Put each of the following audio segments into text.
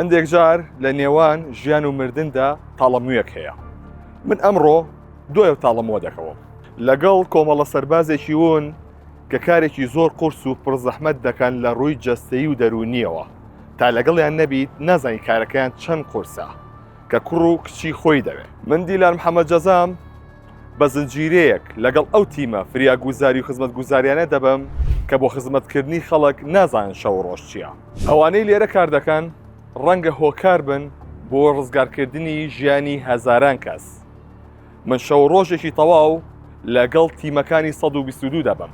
هەندێک جار لە نێوان ژیان و مردندا تاڵەموویەک هەیە. من ئەمڕۆ دوای ئەو تاڵەمووە دەکەوم. لەگەڵ کۆمەڵە سەربازێکی ون کە کارێکی زۆر قورس و پڕ زەحمەت دەکەن لە ڕووی جەستەیی و دەروونییەوە. تا لەگەڵیان نەبیت نازانی کارەکەیان چەند قورسە کە کوڕ و کچی خۆی دەوێ. من دیلان محەمەد جەزام بە زنجیرەیەک لەگەڵ ئەو تیمە فریاگوزاری و خزمەتگوزاریانە دەبم کە بۆ خزمەتکردنی خەڵک نازانن شەو و ڕۆژ چییە. ئەوانەی لێرە کار دەکەن ڕەنگە هۆکار بن بۆ ڕزگارکردنی ژیانی هەزاران کەس. من شەو و ڕۆژێکی تەواو لەگەڵ تیمەکانی 122 دەبم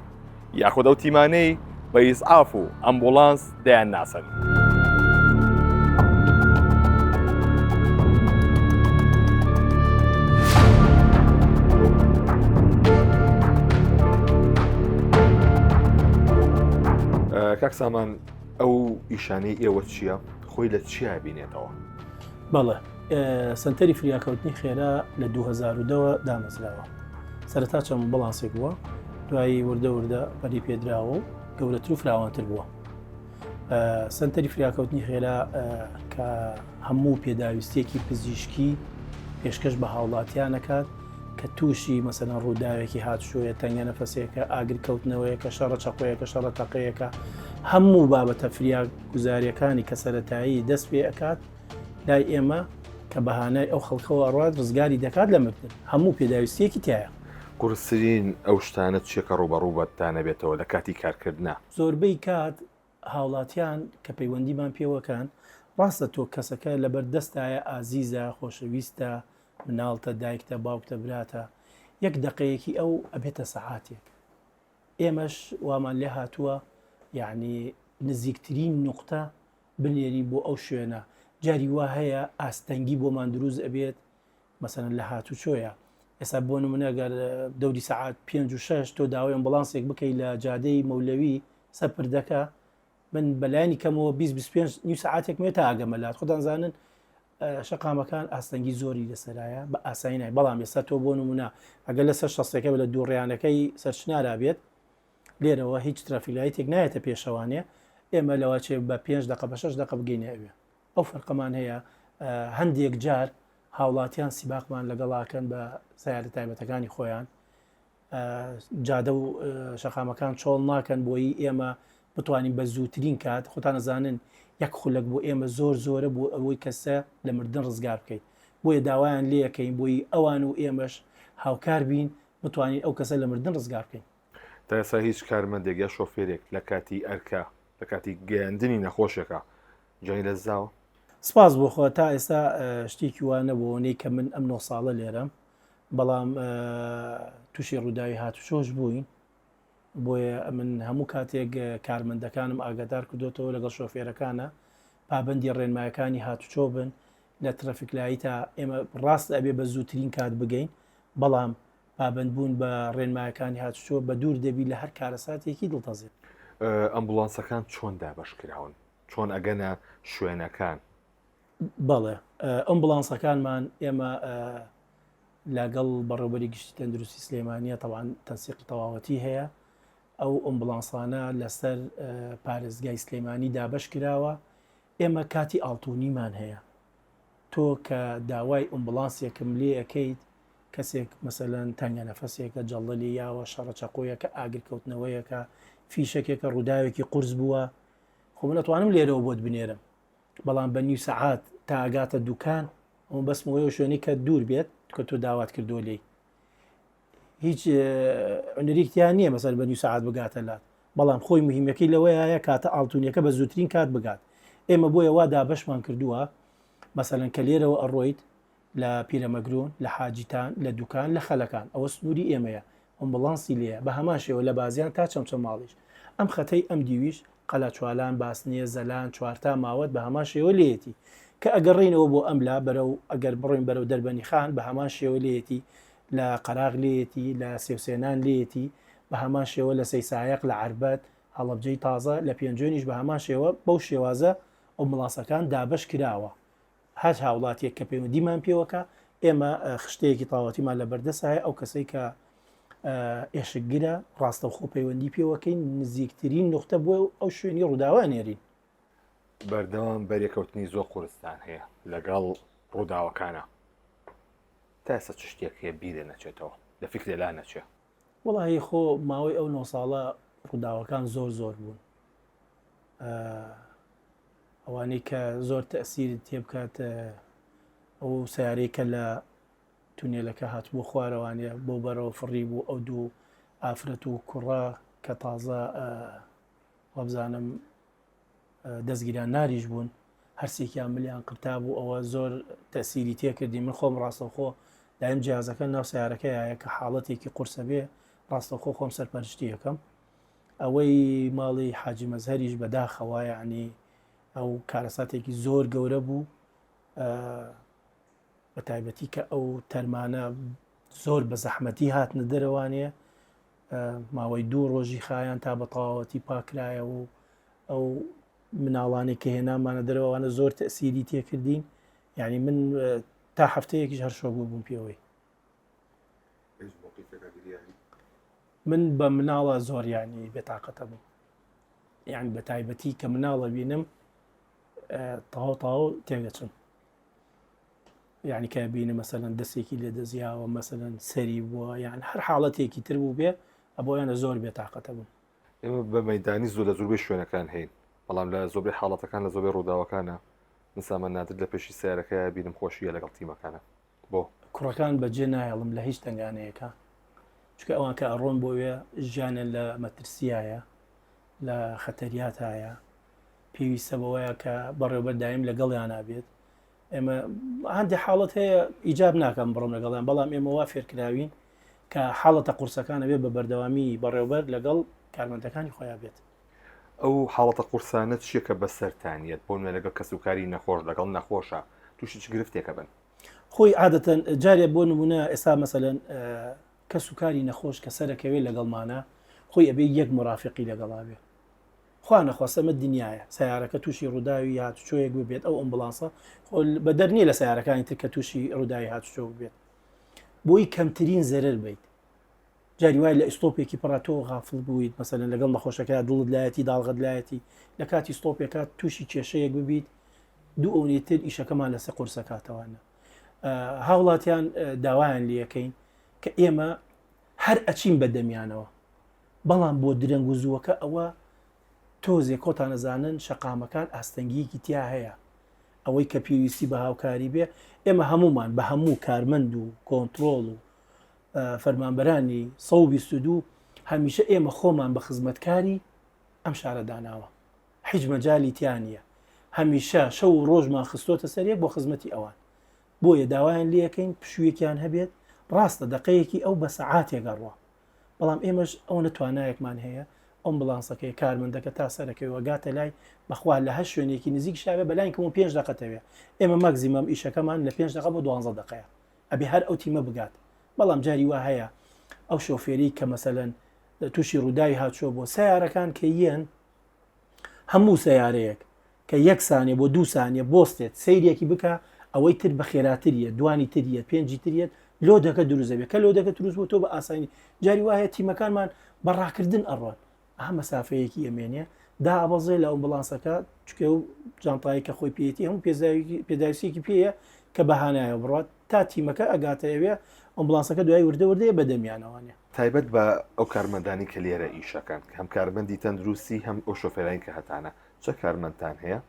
یاخود ئەو تیمانەی بە ئیسعاف و ئەمبوڵانس دەیانناسن. کاک سامان ئەو ئیشانەی ئێوە چییە؟ خۆی لە چیا بینێتەوە؟ بەڵێ سنتەری فریاکەوتنی خێرا لە 2010ەوە دامەزراوە سەرەتا چەند بڵانسێک بووە دوایی وردە وردە پەری پێدراوە و گەورەتر و فراوانتر بووە سنتەری فریاکەوتنی خێرا کە هەموو پێداویستیەکی پزیشکی پێشکەش بە هاوڵاتیانەکات کە تووشی مەسەلەن ڕووداوێکی هاتوچۆیە، تەنگە نەفەسێکە، ئاگر کەوتنەوەیەکە، شەڕە چەقۆیەکە، شەڕە تەقەیەکە، هەموو بابەتە فریاگوزاریەکانی کە سەرەتایی دەست پێ ئەکات لای ئێمە کە بەهانای ئەو خەڵکەوە ئەڕوات ڕزگاری دەکات لە مردن، هەموو پێداویستیەکی تیایە. قورسترین ئەو شتانە چیە کە ڕووبەڕوو بەتانەبێتەوە لە کاتی کارکردنا؟ زۆربەی کات هاوڵاتیان کە پەیوەندیمان پێوەکان، ڕاستە تۆ کەسەکە لەبەر دەستایە ئازیزە، خۆشەویستە، مناڵتە، دایکتە، باوکتە، براتە، یەک دەقەیەکی ئەو ئەبێتە سەعاتێک. ئێمەش وامان لێ هاتووە یەعنی نزیکترین نوقتە بنێرین بۆ ئەو شوێنە. جاری وا هەیە ئاستەنگی بۆمان دروست ئەبێت، مەسەلەن لە هاتوچۆیە ئێستا بۆ نمونە گەر دەوری سەعات پێنج و شەش تۆ داوای ئەمبڵانسێک بکەی لە جادەی مەولەوی سەر پردەکە من بەلایەنی کەمەوە 20 25 نیو سەعاتێک مێ تا ئەگەمە لات خۆتان زانن شەقامەکان ئاستەنگی زۆری لەسەرایە بە ئاسایی نای بەڵام ئێستا تۆ بۆ نمونە ئەگەر لەسەر شەستەکە لە دووڕیانەکەی سەرچنارا بێت لێرەوە هیچ traffic light ێک نایەتە پێشەوانێ ئێمە لەوەچێ بە پێنج دقە بە شەش دقە بگەینە ئەوێ ئەو فەرقەمان هەیە هەندێک جار هاوڵاتیان سیباقمان لەگەڵاکەن بە سیارە تایبەتەکانی خۆیان جادە و شەقامەکان چۆڵ ناکەن بۆیی ئێمە بتوانین بە زووترین کات خۆتان ئەزانن یەک خولەک بۆ ئێمە زۆر زۆرە بۆ ئەوەی کەسە لە مردن ڕزگار بکەیت بۆیە داوایان لێەکەین بۆی ئەوان و ئێمەش هاوکار بین بتوانین ئەو کەسە لە مردن ڕزگار بکەین. تا ئێستا هیچ کارمەندێک یا شۆفێرێک لە کاتی ئەرکە لە کاتی گەیاندنی نەخۆشێکە گیانی لەدەستداوە؟ سپاس بۆ خوا تا ئێستا شتێکی وا نەبوو ئەوەنەی کە من ئەم نۆ ساڵە لێرەم بەڵام تووشی ڕووداوی هاتوچۆش بووین بۆیە من هەموو کاتێک کارمەندەکانم ئاگادار کردوتەوە لەگەڵ شۆفێرەکانە پابندی ڕێنمایەکانی هاتوچۆ بن لە traffic light ا ئێمە ڕاست ئەبێ بە زووترین کات بگەین بەڵام پابەندبوون بە ڕێنمایەکانی هاتوچۆ بە دوور دەبی لە هەر کارەساتێکی دڵتەزێن. ئەمبوڵانسەکان چۆن دابەش کراون؟ چۆن ئەگەنە شوێنەکان؟ بەڵێ ئەمبوڵانسەکانمان ئێمە لەگەڵ بەڕێوبەری گشتی تەندروستی سلێمانیە تەوان تەنسیقی تەواوەتی هەیە ئەو ئەمبوڵانسانە لەسەر پارێزگای سلێمانی دابەش کراوە ئێمە کاتی ئاڵتونیمان هەیە تۆ کە داوای ئەمبوڵانسێکم لێ ئەکەیت کەسێک مەسەلەن تەنگە نەفەسێکە، جەڵدە لێی یاوە، شەڕە چەقۆیەکە، ئاگر کەوتنەوەیەکە، فیشەکێکە، ڕووداوێکی قورس بووە، خۆ من ئەتوانم لێرەوە بۆت بنێرم، بەڵام بە نیو سەعات تا ئەگاتە دوکان، ئەوە بەسمەوەی ئەو شوێنەی کە دوور بێت کە تۆ داوات کردووە لێی هیچ عونریک تیا نییە مەسەر بە نیو سەعات بگاتە لات بەڵام خۆی مهمەکەی لەوەیە کاتە ئاڵتونیەکە بە زووترین کات بگات ئێمە بۆیە وا دابەشمان کردووە مەسەلەن کە لێرەوە ئەڕۆیت لە پیرەمەگرون، لە حاجیتان، لە دوکان، لە خەلەکان، ئەوە سنووری ئێمەیە، ئۆمبڵانسی لێیە، بە هەمان شێوە لە بازیان تا چەمچەماڵیش. ئەم خەتەی ئەم دیویش، قەلاچوالان، باسنێ، زەلان، چوارتا، ماوەت بە هەمان شێوە لێیەتی. کە ئەگەڕێینەوە بۆ ئەم لا بەرەو ئەگەر بڕۆین بەرەو دەربەنیخان بە هەمان شێوە لێیەتی، لە قەراغ لێیەتی، لە سێوسێنان لێیەتی، بە هەمان شێوە لە سەیسایەق، لە عەربەت، هەڵەبجەی تازە، لە پێنجوێنیش بە هەمان شێوە بەو شێوازە ئۆمبڵانسەکان دابەش کراوە. هەر هاوڵاتیەک کە پەیوەندیمان پێوەکا ئێمە خشتەیەکی تەواوەتیمان لە بەردەست هەیە ئەو کەسەی کە ئێشکگرە ڕاستەوخۆ پەیوەندی پێوەکەین نزیکترین نوختە بۆ ئەو شوێنی ڕووداوە ئەنێرین. بەردەوام بەرێکەوتنی زۆر قورستان هەیە لەگەڵ ڕووداوەکانە تا ئێستا چ شتێک هەیە بیرێ نەچێتەوە لە فیکرێ لا نەچێ؟ وەڵاهی خۆ ماوەی ئەو نۆ ساڵە ڕووداوەکان زۆر زۆر بوون ئەوانەی کە زۆر تەسیر تێبکات ئەو سیارەی کە لە تونێلەکە هاتبوو خوارەوانە بۆ بەرەوە فڕی بوو ئەو دوو ئافرەت و کوڕە کە تازە وابزانم دەستگیران ناریش بوون هەرسێکیان ملیان قرتا بوو ئەوە زۆر تەسیری تێکردی من خۆم ڕاستەوخۆ دایم جیازەکە ناو سیارەکەیە کە حاڵەتێکی قورسە بێ ڕاستەوخۆ خۆم سەرپەرشتی یەکەم ئەوەی ماڵی حاجی مەزهەریش بەداخەوە یعنی ئەو کارەساتێکی زۆر گەورە بوو بە تایبەتی کە ئەو تەرمانە زۆر بە زەحمەتی هاتنە دەرەوانێ ماوەی دوو ڕۆژی خایان تا بە تەواوەتی پاکرایەوە و ئەو مناڵانەی کە هێنامانە دەرەوەوانە زۆر تەسیری تێکردین یعنی من تا هەفتەیەکیش هەر شۆک بووم پێوەی من بە مناڵە زۆر ینی بێتاقەتە بوو یعنی بە تایبەتی کە مناڵە بینم تاو تاو تێگەچم یعنی کە بینە مەسەلەن دەستێکی لێ دەزیاوە مەسەلەن سەری بووە یان هەر حاڵەتێکی تر بوو بێ ئەبۆیانە زۆر بێتاقەتە بوون. ئێمە بە مەیدانی زۆر لە زۆربەی شوێنەکان هەین بەڵام لە زۆربەی حاڵەتەکان لە زۆربەی ڕووداوەکانە من سامان نادر لە پێشی سەیارەکەیا بینم خۆشیە لەگەڵ تیمەکانە بۆ؟ کوڕەکان بەجێ نایەڵم لە هیچ تەنگانەیەکا چونکە ئەوان کە ئەڕۆن بۆ وێ ژیانیان لە مەترسیایە لە خەتەریاتایە پێویستە بەوەیە کە بەڕێوبەر دایم لەگەڵیانا بێت ئێمە هەندێک حاڵەت هەیە ئیجاب ناکەم بڕۆم لەگەڵیان بەڵام ئێمە وا فێرکراوین کە حاڵەتە قورسەکان ئەبێ بە بەردەوامی بەڕێوبەر لەگەڵ کارمەندەکانی خۆیان بێت. ئەو حاڵەتە قورسانە چییە کە بەسەرتان یەت بۆ نمونە لەگەڵ کەسوکاری نەخۆش لەگەڵ نەخۆشە تووشی چ گرفتێکە بن؟ خۆی عادەتەن جارێ بۆ نمونە ئێستا مەسەلەن کەسوکاری نەخۆش کە سەرەکەوێ لەگەڵمانە خۆی ئەبێ یەک مرافقی لەگەڵا بێ خوا نەخواستە ئەمە دنیایە سەیارەکە تووشی ڕووداوی هاتوچۆیەک ببێت ئەو ئەمبڵانسە خۆ بەدەر نییە لە سەیارەکانی تر کە تووشی ڕووداوی هاتوچۆ ببێت بۆی کەمترین زەرەر بیت جاری وای لە ئیستۆپێکی پڕا تۆ غافڵ بوویت مەسەلەن لەگەڵ نەخۆشەکە دڵت لایەتی داڵغت لایەتی لە کاتی ستۆپێکا تووشی کێشەیەک ببیت دوو ئەونەی تر ئیشەکەمان لەسەر قورسەکاتەوانە هاوڵاتیان داوایان لەکەین کە ئێمە هەر ئەچین بە دەمیانەوە بەڵام بۆ درەنگ و زووەکە ئەوە تۆزێک خۆتان ئەزانن شەقامەکان ئاستەنگیەکی تیا هەیە ئەوەی کە پێویستی بە هاوکاری بێ ئێمە هەمومان بە هەموو کارمەند و کۆنتترۆڵ و فەرمانبەرانی 122 هەمیشە ئێمە خۆمان بە خزمەتکاری ئەم شارە داناوە هیچ مەجای تیا نییە هەمیشە شەو و ڕۆژمان خستۆتە سەرێک بۆ خزمەتی ئەوان بۆیە داوایان لەکەین پشوویەکیان هەبێت ڕاستە دقەیەکی ئەو بە سەعاتێک ئەڕوا بەڵام ئێمەش ئەوەنە توانایەکمان هەیە ئۆمبڵانسەکەی کارمەندەکە تا سەرەکەی وەگاتە لای بەخوا لە هەر شوێنێکی نزیک شاوێ بەلاین کەمەوە پێنج دەقە تەوێ ئێمە ماکزیمەم ئیشەکەمان لە پێنج دەقە بۆ دوانزە دەقەیە ئەبێ هەر ئەو تیمە بگات بەڵام جاری وا هەیە ئەو شۆفێری کە مەسەلەن تووشی ڕووداوی هاتووە بۆ سیارەکان کە یەن هەموو سەیارەیەک کە یەک سانیە بۆ دوو سانیە بۆستێت سەیرێکی بکە ئەوەی تر بە خێراتریە دوانی تریە پێنجی تریەت لۆدەکە دروست دەبێت کە لۆدەکە دروست بوو تۆ بە ئاسانی جاری وایە تیمەکانمان بە ڕاکردن ئەڕۆن ئەها مەسافەیەکی ئەمێنێ دابەزێ لە ئەمبڵانسەکە چکە و جانتایی کە خۆی پێیەتی هەموو پێداویستیەکی پێیە کە بەهانایەوە بڕات تا تیمەکە ئەگاتە ئەوێ ئەمبڵانسەکە دوای وردە وردەیە بەدەمیانەوانێ تایبەت بە ئەو کارمەندانی کە لێرە ئیشەکەن هەم کارمەندی تەندروستی هەم ئەو شۆفێرانی کە هەتانە چە کارمەندتان هەیە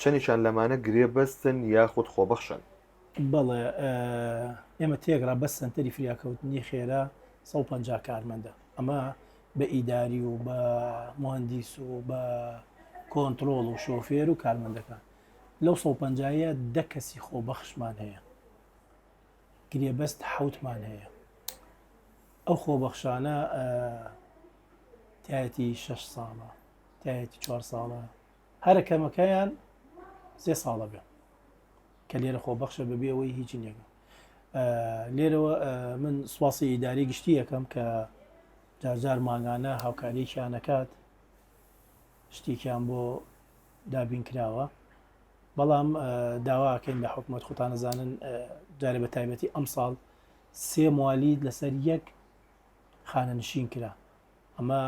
چەندێکیان لەمانە گرێبەستن یاخود خۆبەخشن؟ بەڵێ ئێمە تێکڕا بەس سەنتەری فریاکەوتنی خێرا 150 کارمەندە ئەمە بە ئیداری و بە مهندیس و بە کۆنتترۆڵ و شۆفێر و کارمەندەکان لەو 150 دە کەسی خۆبەخشمان هەیە گرێبەست حوتمان هەیە ئەو خۆبەخشانە تایەتی شش ساڵە تایەتی چوار ساڵە هەرە کەمەکەیان سێ ساڵە بێ کە لێرە خۆبەخشە بەبێ ئەوەی هیچ نییە لێرەوە من سواسی ئیداری گشتی یەکەم کە جارجار مانگانە هاوکاریەکیانەکات شتێکیان بۆ دابین کراوە بەڵام داواکەین لە حکوومەت خۆتانەزانن جارێ بە تایبەتی ئەم ساڵ سێ موالید لەسەر یەک خانەنشین کرا ئەمە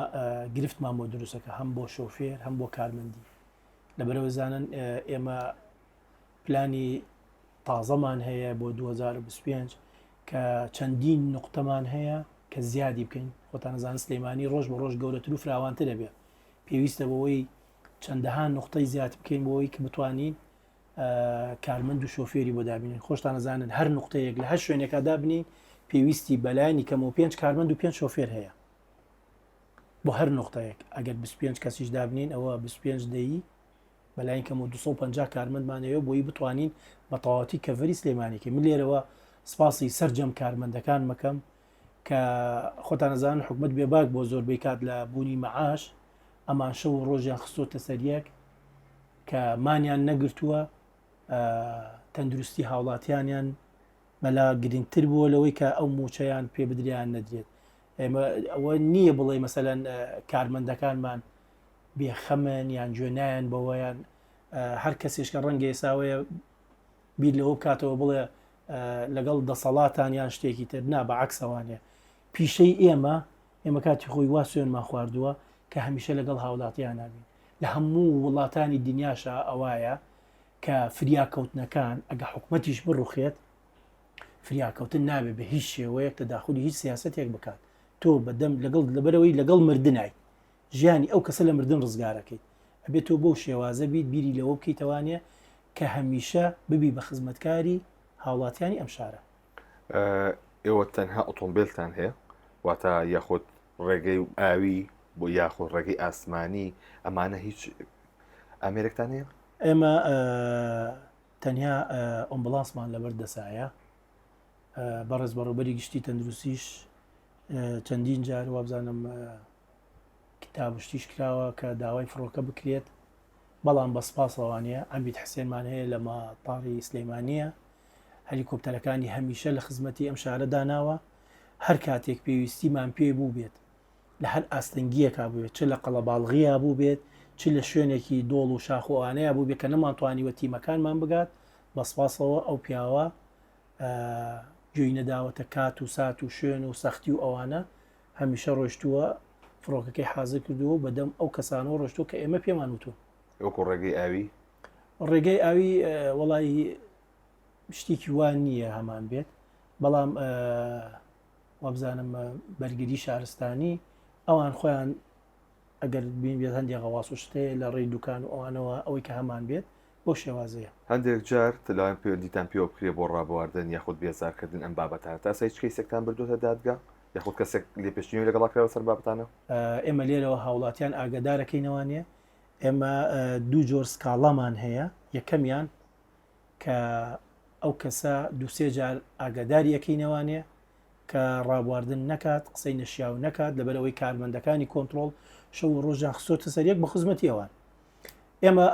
گرفتمان بۆ دروستەکە هەم بۆ شۆفێر هەم بۆ کارمەندی. لەبەرەوە زانن ئێمە پلانی تازەمان هەیە بۆ 2025 کە چەندین نقطەمان هەیە کە زیادی بکەین خۆتانەزان سلەیمانی ڕۆژ بە ڕۆژ گەورەتر و فراوانتر دەبێت پێویستە بەوەی چەندەها نقطەی زیاد بکەین بۆی کە بتوانین کارمەند و شۆفێری بۆ دابینین خۆشتانەزانن هەر نقطەیەک لە هەر شوێنێکا دابنین پێویستی بەلایانی کەمەوە پێنج کارمەند و پێنج شۆفێر هەیە بۆ هەر نقطەیەک ئەگەر 25 کەسیش دابنین ئەوە 25 دەیی بەلاین کەمەوە 250 کارمەندمان هەیە بۆی بتوانین بە تەواوەتی cover ی سلێمانیکەی من لێرەوە سپاسی سەرجەم کارمەندەکان مەکەم کە خۆتانەزان حکومت بێباک بۆ زۆربەی کات لە بوونی مەعاش ئەمان شەو و ڕۆژیان خستۆتە سەر یەک کە مانیان نەگرتووە تەندروستی هاوڵاتیانیان بەلا گرنگتر بووە لەوەی کە ئەو موچەیان پێ بدریان نەدرێت ئێمە ئەوە نییە بڵێ مەسەلەن کارمەندەکانمان بێخەمن یان گوێنایان بەوەیان هەر کەسێش کە ڕەنگە ئێساوەیە بیر لەوە بکاتەوە بڵێ لەگەڵ دەسەڵاتان یان شتێکی تر نا بە عکسەوانە پیشەی ئێمە ئێمە کاتی خۆی وا سوێنمان خواردووە کە هەمیشە لەگەڵ هاوڵاتیان بین لە هەموو وڵاتانی دنیاشا ئەوایە کە فریاکەوتنەکان ئەگە حکومەتیش بڕوخێت فریاکەوتن نابێت بە هیچ شێوەیەک تەداخلی هیچ سیاستێک بکات تۆ بەدەم لەگەڵ لەبەرەوەی لەگەڵ مردنای ژیانی ئەو کەسە لە مردن ڕزگارەکەیت ئەبێت تۆ بەو شێوازە بیت بیری لەوە بکەیتەوانە کە هەمیشە ببی بە خزمەتکاری هاوڵاتیانی ئەم شارە. ئێوە تەنها ئۆتۆمبیلتان هەیە واتە یاخود ڕێگەی ئاوی بۆ یاخود ڕێگەی ئاسمانی ئەمانە هیچ ئامێرێکتان هەیە؟ ئێمە تەنیا ئۆمبڵانسمان لەبەر دەسایە بەڕێز بەڕێوبەری گشتی تەندروستیش چەندین جار وابزانم کتاب و شتیش کراوە کە داوای فڕۆکە بکرێت بەڵام بە سپاسەوانە عەمید حسێنمان هەیە لە ماتاڕی سلەیمانیە هەلیکۆپتەرەکانی هەمیشە لە خزمەتی ئەم شارە داناوە هەر کاتێک پێویستیمان پێ بوو بێت لە هەر ئاستەنگیەکا بووێت چ لە قەڵەباڵغیا بوو بێت چ لە شوێنێکی دۆڵ و شاخ و ئەوانەیە بوو بێت کە نەمانتوانیوە تیمەکانمان بگات بە سپاسەوە ئەو پیاوە گوێی نەداوەتە کات و سات و شوێن و سەختی و ئەوانە هەمیشە ڕۆشتووە فڕۆکەکەی حازر کردووە و بەدەم ئەو کەسانەوە ڕۆشتووە کە ئێمە پێمان وتوون. وەکو ڕێگەی ئاوی؟ ڕێگەی ئاوی وەڵی شتێکی وا نییە هەمان بێت بەڵام وابزانم بەرگری شارستانی ئەوان خۆیان ئەگەر بین بێت هەندێک غەواس و شتەیە لە ڕێی دوکان و ئەوانەوە ئەوەی کە هەمان بێت بەو شێوازەیە. هەندێک جار لەوان پەیوەندیتان پێوە بکرێت بۆ ڕابواردن یاخود بێزارکردن ئەم بابەتانە تا ئێستا هیچ کەیسێکتان بردووەتە دادگا یاخود کەسێک لێپێچینەوەی لەگەڵا کراوە سەر بابەتانە؟ ئێمە لێرەوە هاوڵاتیان ئاگادارەکەینەوانێ ئێمە دوو جۆر سکاڵامان هەیە یەکەمیان کە ئەو کەسە دووسێ جار ئاگاداری ئەکەینەوانێ کە ڕابواردن نەکات، قسەی نەشیاو نەکات، لەبەرئەوەی کارمەندەکانی کۆنتڕۆڵ شەو و ڕۆژیان خستۆتە سەر یەک بە خزمەتی ئەوان. ئێمە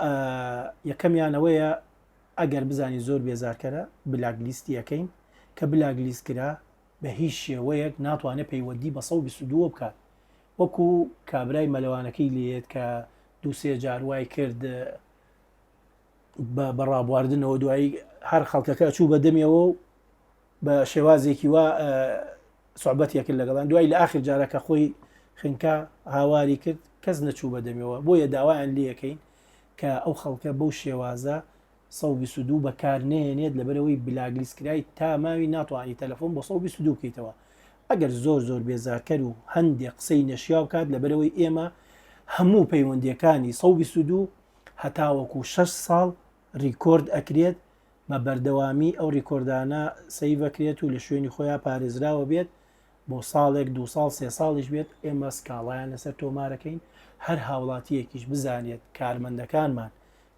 یەکەمیان ئەوەیە ئەگەر بزانین زۆر بێزارکەرە black list ی ئەکەین، کە black list کرا بە هیچ شێوەیەک ناتوانێت پەیوەندی بە 122 بکات وەکو کابرای مەلەوانەکەی لێت کە دووسێ جار وای کرد بە ڕابواردنەوە دوایی هەر خەڵکەکە چوو بە دەمیەوە و بە شێوازێکی وا سوعبەتی کرد لەگەڵان دوای لە ئاخر جارە کە خۆی خنکا هاواری کرد کەس نەچوو بە دەمەوە بۆیە داوایان لەکەین کە ئەو خەڵکە بەو شێوازە 122 بەکار نێنێت لەبەرەوەی black list کرای تا ماوی ناتوانانی تەلەفۆن بۆ 122 بکەیتەوە ئەگەر زۆر زۆر بێزارکەر و هەندێک قسەی نەشیاو کات لەبەرەوەی ئێمە هەموو پەیوەندیەکانی 122 هەتاوەکو 6 ساڵ record ئەکرێت بە بەردەوامی ئەو record انە save ئەکرێت و لە شوێنی خۆیان پارێزراوە بێت بۆ ساڵێک دو ساڵ سێ ساڵیش بێت ئێمە سکاڵایان لەسەر تۆمارەکەین هەر هاوڵاتیەکیش بزانێت کارمەندەکانمان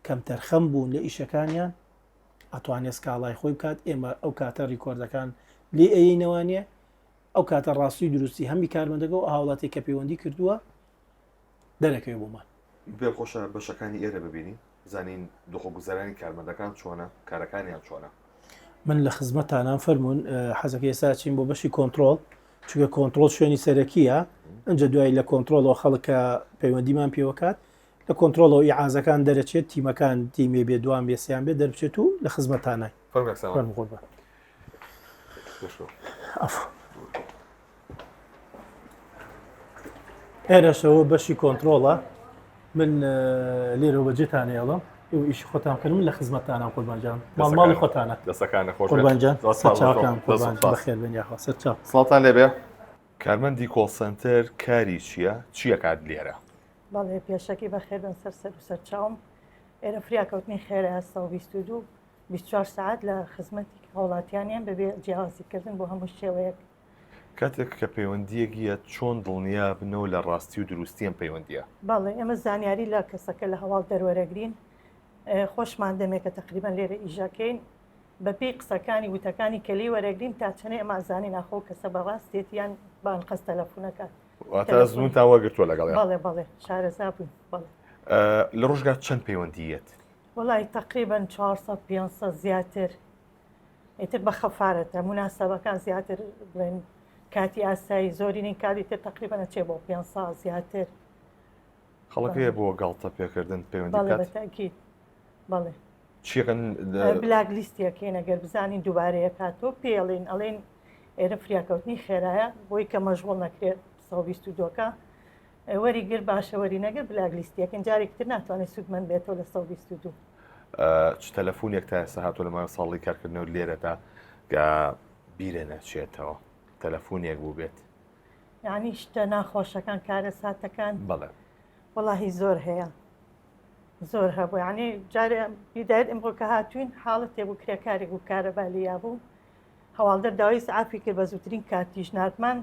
کەمتەرخەم بوون لە ئیشەکانیان ئەتوانێت سکاڵای خۆی بکات ئێمە ئەو کاتە record ەکان لێ ئەیەینەوانە ئەو کاتە ڕاستی دروستی هەمی کارمەندەکە و هاوڵاتی کە پەیوەندی کردووە دەرەکەوێ بۆمان. پێم خۆشە بەشەکانی ئێرە ببینین بزانین دۆخ و گوزەرانی کارمەندەکان چۆنە کارەکانیان چۆنە. من لە خزمەتانام فەرمونون حەزەکە ئێستا چین بۆ بەشی کۆنتترۆل چونکە کۆنتترۆل شوێنی سەرەکیە ئەجا دوای لە کۆنتترۆلەوە خەڵکە پەیوەندیمان پێوەکات لە کۆنتترۆلەوە ئیعازەکان دەرەچێت تیمەکان تیمێ بێ دوان بێ سیان بێ دەربچێت و لە خزمەتانای فەرموو قوربان. ئێرەشەوە بەشی کۆنتترۆڵە. من لێرەوە بەجێتان ئێڵم ئێوە ئیشی خۆتان بکەن من لە خزمەتتانم قوربان جان ماڵ ماڵی خۆتانە دەستەکانە خۆش قوربان جان سەرچاوەکان قوربان بەخێر بێن یاخوا سەرچاو سڵاوتان لێبێ کارمەندی call center کاری چییە چیەکات لێرە؟ بەڵێ پێشەکی بەخێر بن سەر سەر و سەرچاوم ئێرە فریاکەوتنی خێرا 122 24 سعات لە خزمەتی هاوڵاتیانیان بەبێ جیاوازیکردن بۆ هەموو شێوەیەک کاتێک کە پەیوەندییەک یەت چۆن دڵنیا بنەوە لە ڕاستی و دروستی ئەم پەیوەندییە؟ بەڵێ ئێمە زانیاری لە کەسەکە لە هەواڵ دەروەرەگرین خۆشمان دەمێکە تقریبان لێرە ئیژەکەین بەپێی قسەکانی وتەکانی کە لێی وەرەگرین تا چەنێ ئەمە ئەزانین ئاخۆ کەسە بەڕاستێت یان بە ئەنقەست تەلەفونەکات واتە ئەزموونتان وەرگرتووە لەگەڵیان؟ بەڵێ بەڵێ شارەزا بووین بەڵێ. لە ڕۆژگا چەند پەیوەندی یەت؟ وەڵی تقریبا 400 500 زیاتر ئیتر بە خەفارەتە موناسەبەکان زیاتر بڵێن کاتی ئاسایی زۆرینەی کاتی تر تقریبا ئەچێ بۆ 500 زیاتر. خەڵک هەیە بۆ گاڵتە پێکردن پەیوەندی بەڵێ بکات؟ بە تەئکید بەڵێ. چیەکەن؟ black list یەکەین ئەگەر بزانین دووبارەیە کاتۆ پێڵین ئەڵێن ئێرە فریاکەوتنی خێرایە بۆی کە مەژغوڵ نەکرێت 122 کە وەری گر باشە وەری نەگر black list یەکەن جارێکی تر ناتوانێت سوودمەند بێتەوە لە 122. چ تەلەفونێک تا ئێستا هاتووە لە ماوەی ساڵی کارکردنەوە لێرەدا کە بیرە نەچێتەوە تەلەفونێک بوو بێت؟ یعنی شتە ناخۆشەکان کارەساتەکان؟ بەڵێ. وەڵاهی زۆر هەیە زۆر هەبوو یعنی جارێ بیدایەت ئمڕۆ کە هاتوین حاڵەتێ بوو کرێکارێک بوو کارەبا لیا بوو هەواڵدەر داوای ئیسعافی کرد بە زووترین کاتیش ناردمان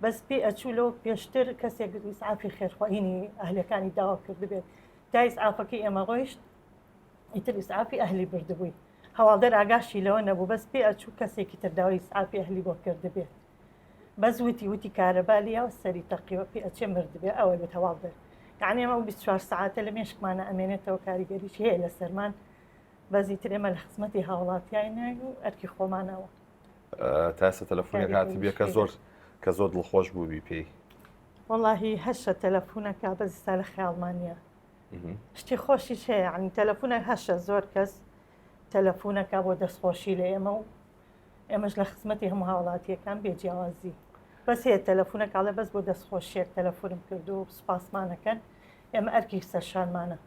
بەس پێ ئەچوو لەو پێشتر کەسێک ئیسعافی خێرخواهینی ئەهلەکانی داوا کردبێت تا ئیسعافەکەی ئێمە ڕۆیشت ئیتر ئیسعافی ئەهلی بردبووی هەواڵدەر ئاگاشی لەوە نەبوو بەس پێ ئەچوو کەسێکی تر داوای ئیسعافی ئەهلی بۆ کردبێت بەس وتی وتی کارەبا لیا و سەری تەقیوە پێ ئەچێ مردبێ ئەوەی وت هەواڵدەر یعنی ئێمە ئەو 24 سەعاتە لە مێشکمانە ئەمێنێتەوە کاریگەریی هەیە لەسەرمان بەس ئیتر ئێمە لە خزمەتی هاوڵاتیاینین و ئەرکی خۆمانەوە. تا ئێستا تەلەفۆنێک هاتبێ کە زۆر کە زۆر دڵخۆش بووبی پێی؟ وەڵاهی هەشە تەلەفۆنەکە بەس ئێستا لە خەیاڵمان نییە. شتی خۆشیش هەیە یعنی تەلەفۆنە هەشە زۆر کەس تەلەفۆنەکە بۆ دەستخۆشی لە ئێمە و ئێمەش لە خزمەتی هەموو هاوڵاتیەکان بێ جیاوازی بەس هەیە تەلەفۆنەکە ئەڵێ بەس بۆ دەستخۆشیەک تەلەفۆنم کرد و سوپاسمانەکەن ئێمە ئەرکی سەرشانمانە.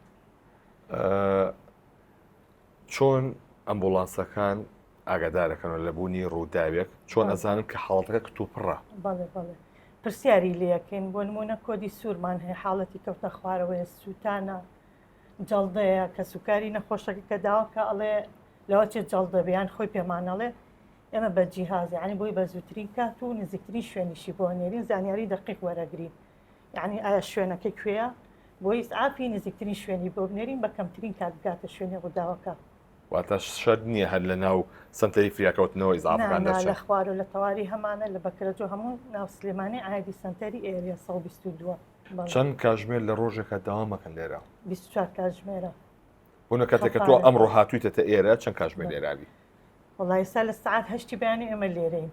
چۆن ئەمبوڵانسەکان ئاگادارەکەنەوە لە بوونی ڕووداوێک چۆن ئەزانن کە حاڵەتەکە کتوپڕە؟ بەڵێ بەڵێ پرسیاری لەکەین بۆ نمونە کۆدی سوورمان هەیە حاڵەتی کەوتە خوارەوەیە سووتانە جەڵدەیە کەسوکاری نەخۆشەکە کە داواکە ئەڵێ لەوە چێت جەڵدە بیان خۆی پێمانەڵێ ئێمە بە جیهاز یعنی بۆی بە زووترین کات و نزیکترین شوێنیشی بۆ نێرین زانیاری دقیق وەرەگرین یەعنی ئایا شوێنەکە کوێیە بۆ ئیسعافی نزیکترین شوێنی بۆ بنێرین بە کەمترین کات بگاتە شوێنی ڕووداوەکە. واتە شەرت نییە هەر لە ناو سەنتەری فریاکەوتنەوە ئیسعافەکان دەرچن؟ نا نا لە خوارەوە لە تەواری هەمانە لە بەکرەجۆ هەموو ناو سلێمانی عایدی سەنتەری ئێریە 122. چەند کاژمێر لە ڕۆژێکا دەوام ئەکەن لێرە؟ 24 کاتژمێرە. بۆ نە کاتێک کە تۆ ئەمڕۆ هاتوویتەتە ئێرە چەند کاژمێر لێرابی؟ وەڵا ئێستا لە سەعات هەشتی بەیانی ئێمە لێرەین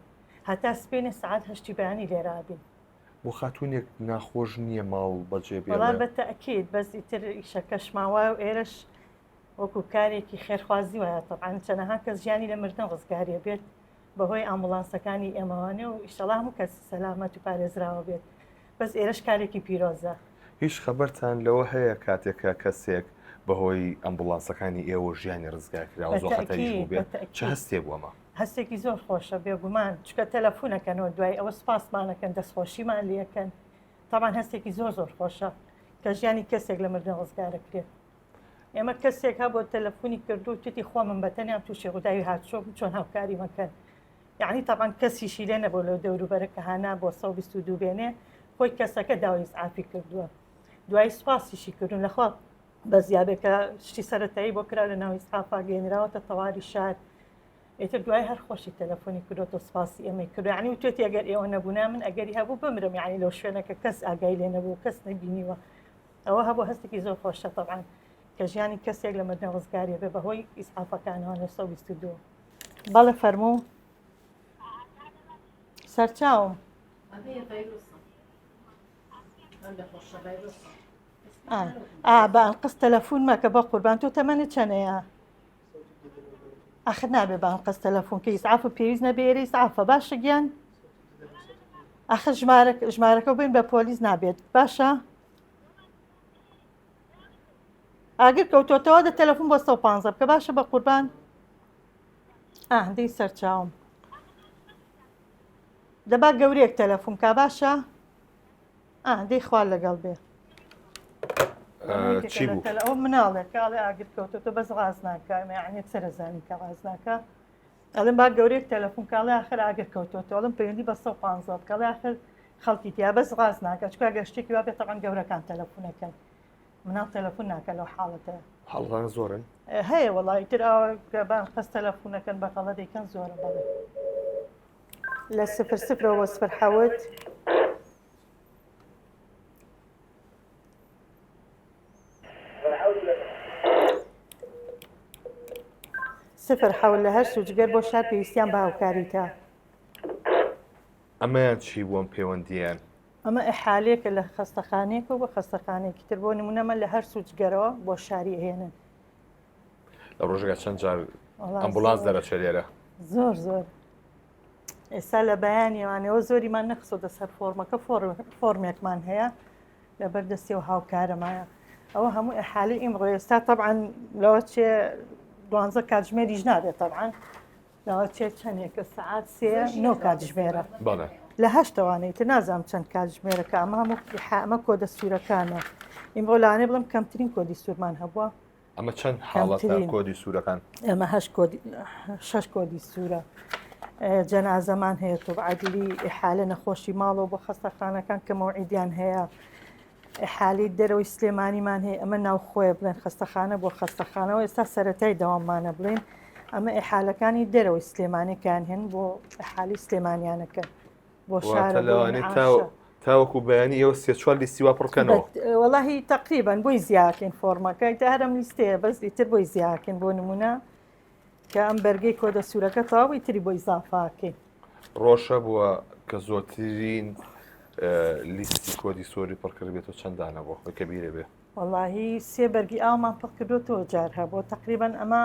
هەتا سبەینێ سەعات هەشتی بەیانی لێرابین. بۆ خاتوونێک ناخۆش نییە ماڵ بەجێ بێڵێ؟ وەڵا بە تەئکید بەس ئیتر ئیشەکەشمان وایە و ئێرەش وەکو کارێکی خێرخوازی وایە تەبعەن چەنەها کەس ژیانی لە مردن ڕزگاریە بێت بەهۆی ئامبوڵانسەکانی ئێمەوانێ و ئیشەڵا هەموو کەس سەلامەت و پارێزراوە بێت بەس ئێرەش کارێکی پیرۆزە. هیچ خەبەرتان لەوە هەیە کاتێک کە کەسێک بەهۆی ئەمبوڵانسەکانی ئێوە ژیانی ڕزگار کرا و زۆر خەتەریش بەتەئکید بووبێ چ بەتەئکید هەستێ بوو ئەمە؟ هەستێکی زۆر خۆشە بێگومان چونکە تەلەفونەکەنەوە دوای ئەوە سوپاسمانەکەن دەستخۆشیمان لەکەن تاوان هەستێکی زۆر زۆر خۆشە کە ژیانی کەسێک لە مردن ڕزگارەکرێت ئێمە کەسێک هەبوو تەلەفۆنی کردو توتی خۆمم بە تەنیا تووشی ڕووداوی هاتوچۆ بوو چۆن هاوکاری مەکەن یعنی تاوان کەسیشی لێ نەبوو لەو دەوروبەرە کە هانا بۆ 122 بێنێ خۆی کەسەکە داوای ئیسعافی کردووە دوای سوپاسیشی کردوون لەخوا بەزیابێ کە شتی سەتایی بۆ کرا لە ناو ئیسعافا گەێنراوەتە تەواری شار ئیتر دوای هەر خۆشی تەلەفۆنی کردۆتەوە سپاسی ئێمەی کردو یعنی وتێتی ئەگەر ئێوە نەبوونا من ئەگەری هەبوو بمرم یعنی لەو شوێنەکە کەس ئاگای لێ نەبوو کەس نەبینیوە ئەوە هەبوو هەستێکی زۆر خۆشە تەبعەن کە ژیانی کەسێک لە مردن ڕزگاری بێ بەهۆی ئیسعافەکانەوە لە 122 بەڵێ فەرموو سەرچاوم ئا بە ئەنقەست تەلەفۆن مەکە بە قوربان تۆ تەمەنت چەنەیە ئاخر نابێ بە ئەنقەست تەلەفۆن کە ئیسعاف پێویست نەبێ ئێرە ئیسعافە باشە گیان ئاخر ژمارە ژمارەکە بین بە پۆلیس نابێت باشە. ئاگر کەوتۆتەوە دە تەلەفون بۆ 115 بکە باشە بە قوربان ئاه دەی سەرچاوم دەبا گەورەیەک تەلەفون کا باشە ئاه دەی خوا لەگەڵ بێ چی بوو ئەو مناڵێک کاڵێ ئاگر کەوتۆتە بەس ڕاز ناکە یعنی سەرزانی کە ڕاز ناکە ئەڵێم با گەورەیەک تەلەفون کە ئەڵێ ئاخر ئاگر کەوتۆتەوە ئەڵێم پەیوەندی بە 115 بکە ئەڵێ ئاخر خەڵکی تیا بەس ڕاست ناکە چونکە گەر شتێکی وا بێت تەبعەن گەورەکان تەلەفونەکەن مناڵ تەلەفون ناکە لەو حاڵەتە. حاڵەتانە زۆرن؟ هەیە وەڵا ئیتر ئاوا کە بان قەس تەلەفونەکەن بە غەڵەت دەیکەن زۆرە بەڵێ. لە سفر سفرەوە بۆ سفر حەوت. سفر حەوت لە هەرس و جگەر بۆ شار پێویستیان بە هاوکاریتە. ئەمەیان چی بوو ئەم پەیوەندییان؟ ئەمە ئیحالەیەکە لە خەستەخانەیەکەوە بۆ خەستەخانەیەکی تر بۆ نمونە ئەمە لە هەرس و جگەرەوە بۆ شاری ئەهێنن. لە ڕۆژێکا چەند جار ئەمبولانس دەرەچێت لێرە؟ زۆر زۆر ئێستا لە بەیانیوانەوە زۆریمان نەخستۆتە سەر فۆرمەکە فۆرمێکمان هەیە لەبەر دەستی و هاوکارەمایە ئەوە هەموو ئەحالی ئیمڕۆ ئێستا طبعا لەوە چێ دوانزە کاتژمێریش نابێت طبعا لەوە چێ چەندێکە سەعات سێ نۆ کاتژمێرە لە هەشتەوانەی تر نازانم چەند کاتژمێرەکە ئەمە هەموو ئەمە کۆدە سوورەکانە ئیمڕۆ لانێ بڵم کەمترین کۆدی سوورمان هەبووە ئەمە چەند حاڵەتە کۆدی سوورەکان؟ ئەمە هەشت کۆدی شەش کۆدی سوورە. جەنازەمان هەیە تۆ عدلی ئحالە نەخۆشی ماڵەوە بۆ خەستەخانەکان کە مەوعیدیان هەیە حالی دەرەوەی سلێمانیمان هەیە ئەمە ناوخۆیە بڵێن خەستەخانە بۆ خەستەخانەوە ئێستا سەتای داوامانە بڵێن ئەمە ئحالەکانی دەرەوەی سلێمانەکان هەن بۆ حالی سلێمانیانەکە بۆ شارە لەوانێ تاوەکو بەیانی ئێوە سێ چوار لیستی وا پڕکەنەوە وەڵاهی تقریبان بۆی زیاکەین فۆرمەکە تا هەرم لیستەیە بەس ئیتر بۆی زیاکەین بۆ نمونە کە ئەم بەرگەی کۆدە سوورەکە تەواو ئیتری بۆ ئیزافاکەین ڕۆژە بووە کە زۆرترین لیستی کۆدی سۆری پڕکردبێتەوە چەند دانە بۆ خۆی کە بیرە بێ وەڵاهی سێ بەرگی ئاومان پڕکردوەوە جار هەبوو تقریبان ئەمە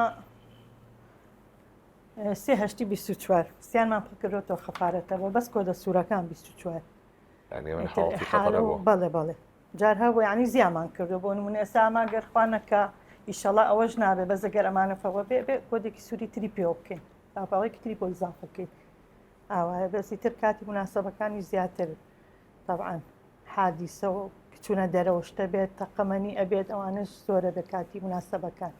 سێ هەشتی 24 سیانمان پڕکردوەوە خەفارەتە بۆ بەس کۆدە سوورەکان 24 بەڵێ بەڵێ جار هەبوو یعنی زیامان کردو بۆ نمونە ئێستا ئەمان گەر خوا نەکا ئیشەڵا ئەوەش نابێ بەس گەر ئەمانە فەوە بێ بێ کۆدێکی سووری تری پێوە بکەین لاپەڕێکی تری بۆ ئیزافە بکەین ئاوایە بەسی تر کاتی مناسبەکانی زیاتر طبعا حادیسە و چوونە دەرەوە شتە بێت تەقەمەنی ئەبێت ئەوانش زۆرە بێ کاتی مناسبەکان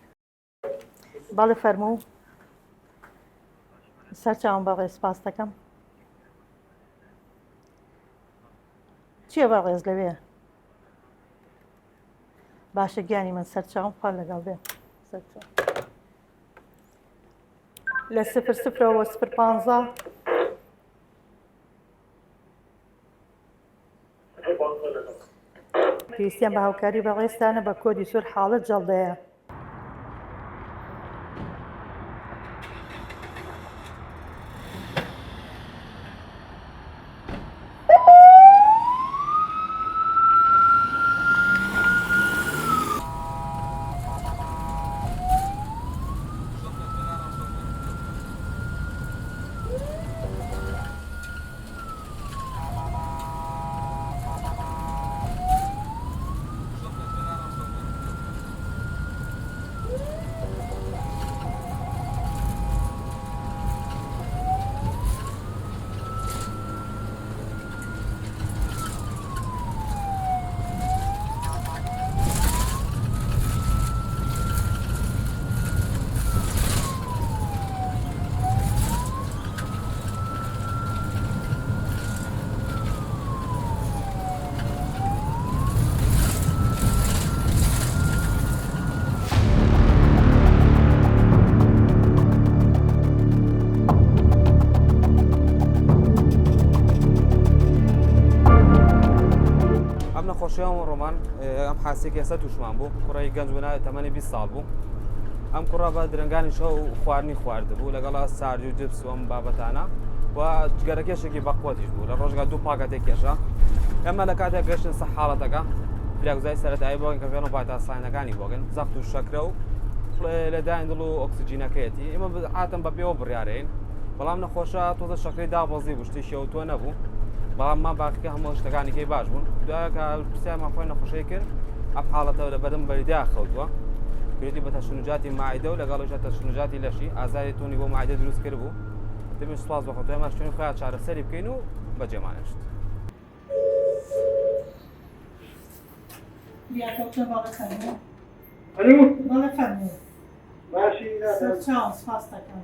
بەڵێ فەرموو سەرچاوم بەڕێز سپاس دەکەم چییە بەڕێز لەوێ باشە گیانی من سەرچاوم خوا لەگەڵ بێ سەرچاو لە سفر سفرەوە سفر پانزە پێویستیان بە هاوکاری بەڕێزتانە بە کۆدی سوور حاڵەت جەڵدەیە. ئەم نەخۆشیە ڕۆمان ئەم حاسێک ئێستا تووشمان بوو کوڕی گەنج بوو تەمەنی 20 ساڵ بوو ئەم کوڕە بە درەنگانی شەو خواردنی خواردبوو لەگەڵا ساردی و جپس و ئەم بابەتانە و جگەرەکێشێکی بەقوەتیش بوو لە ڕۆژگا دوو پاکەتێک کێشا ئێمە لە کاتێک گەشتن سە حاڵەتەکە فریاگوزاری سەرەتایی بۆن کە فێڵ و پایتاساینەکانی بۆگەن زەخت و شەکرە و لەداین دڵ و ئۆکسجینەکەیەتی ئێمە عاتەم بە پێوە بڕیارین بەڵام نەخۆشە تۆزە شەکرەی دابەزی بوو شتێکی ئەو تۆ نەبوو بەڵام ما باقیکە هەموو شتەکانی کەی باش بوون دوایە کە پرسیارمان خۆی نەخۆشەی کرد ئەم حاڵەتە لە بەدەم بەریدا خەوتووە. کردی بە تەشنجاتی مایدە و لەگەڵیشە تەشنجاتی لەشی ئازاری تونی بۆ مایدە دروست کرد بوو دەمی سپاس بەخۆ ئێمە شوێنی خۆیان چارەسەری بکەین و بەجێمانشت. فریاکەوتنە بەڵێ فەرموو. ئەلو. بەڵێ فەرموو. باشی سەرچاوم سپاس دەکەم.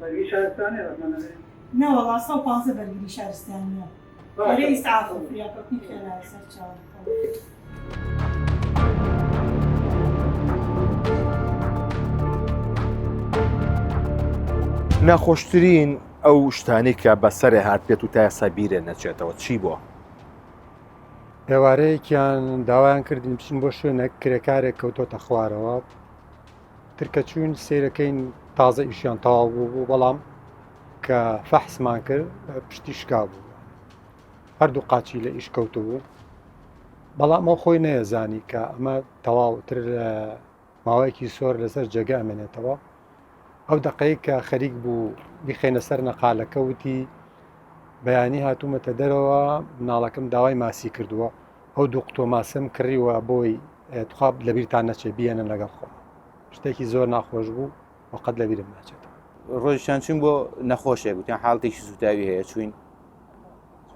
بەرگری شارستانیە ڕەحمەنەبێ؟ نەوەڵا 115 بەرگری شارستانیە. ئەرێ ئیسعاف و فریاکەوتنی خێرایە سەرچاوم. ناخۆشترین ئەو شتانەی کە بەسەرێ هات بێت و تا ئێستا بیرێ نەچێتەوە چی بووە؟ ئێوارەیەکیان داوایان کردین بچین بۆ شوێنێک کرێکارێک کەوتۆتە خوارەوە ترکە چوین سیرەکەین تازە ئیشیان تەواو بوو بوو بەڵام کە فەحسمان کرد پشتی شکا بوو هەردوو قاچی لە ئیش کەوتبوو بەڵام ئەو خۆی نەیەزانی کە ئەمە تەواوتر لە ماوەیەکی سۆر لەسەر جێگە ئەمێنێتەوە ئەو دەقەی کە خەریک بوو بیخێنە سەر نەقالەکە وتی بەیانی هاتوومەتە دەرەوە مناڵەکەم داوای ماسی کردووە ئەو دوو قوتۆ ماسم کڕیوە بۆی تخوا لەبیرتان نەچێ بیێنن لەگەڵ خۆم شتێکی زۆر ناخۆش بوو و قەت لەبیرم ناچێتەوە. ڕۆژیان چوین بۆ نەخۆشێک وتیان حاڵتێکی سووتاوی هەیە چوین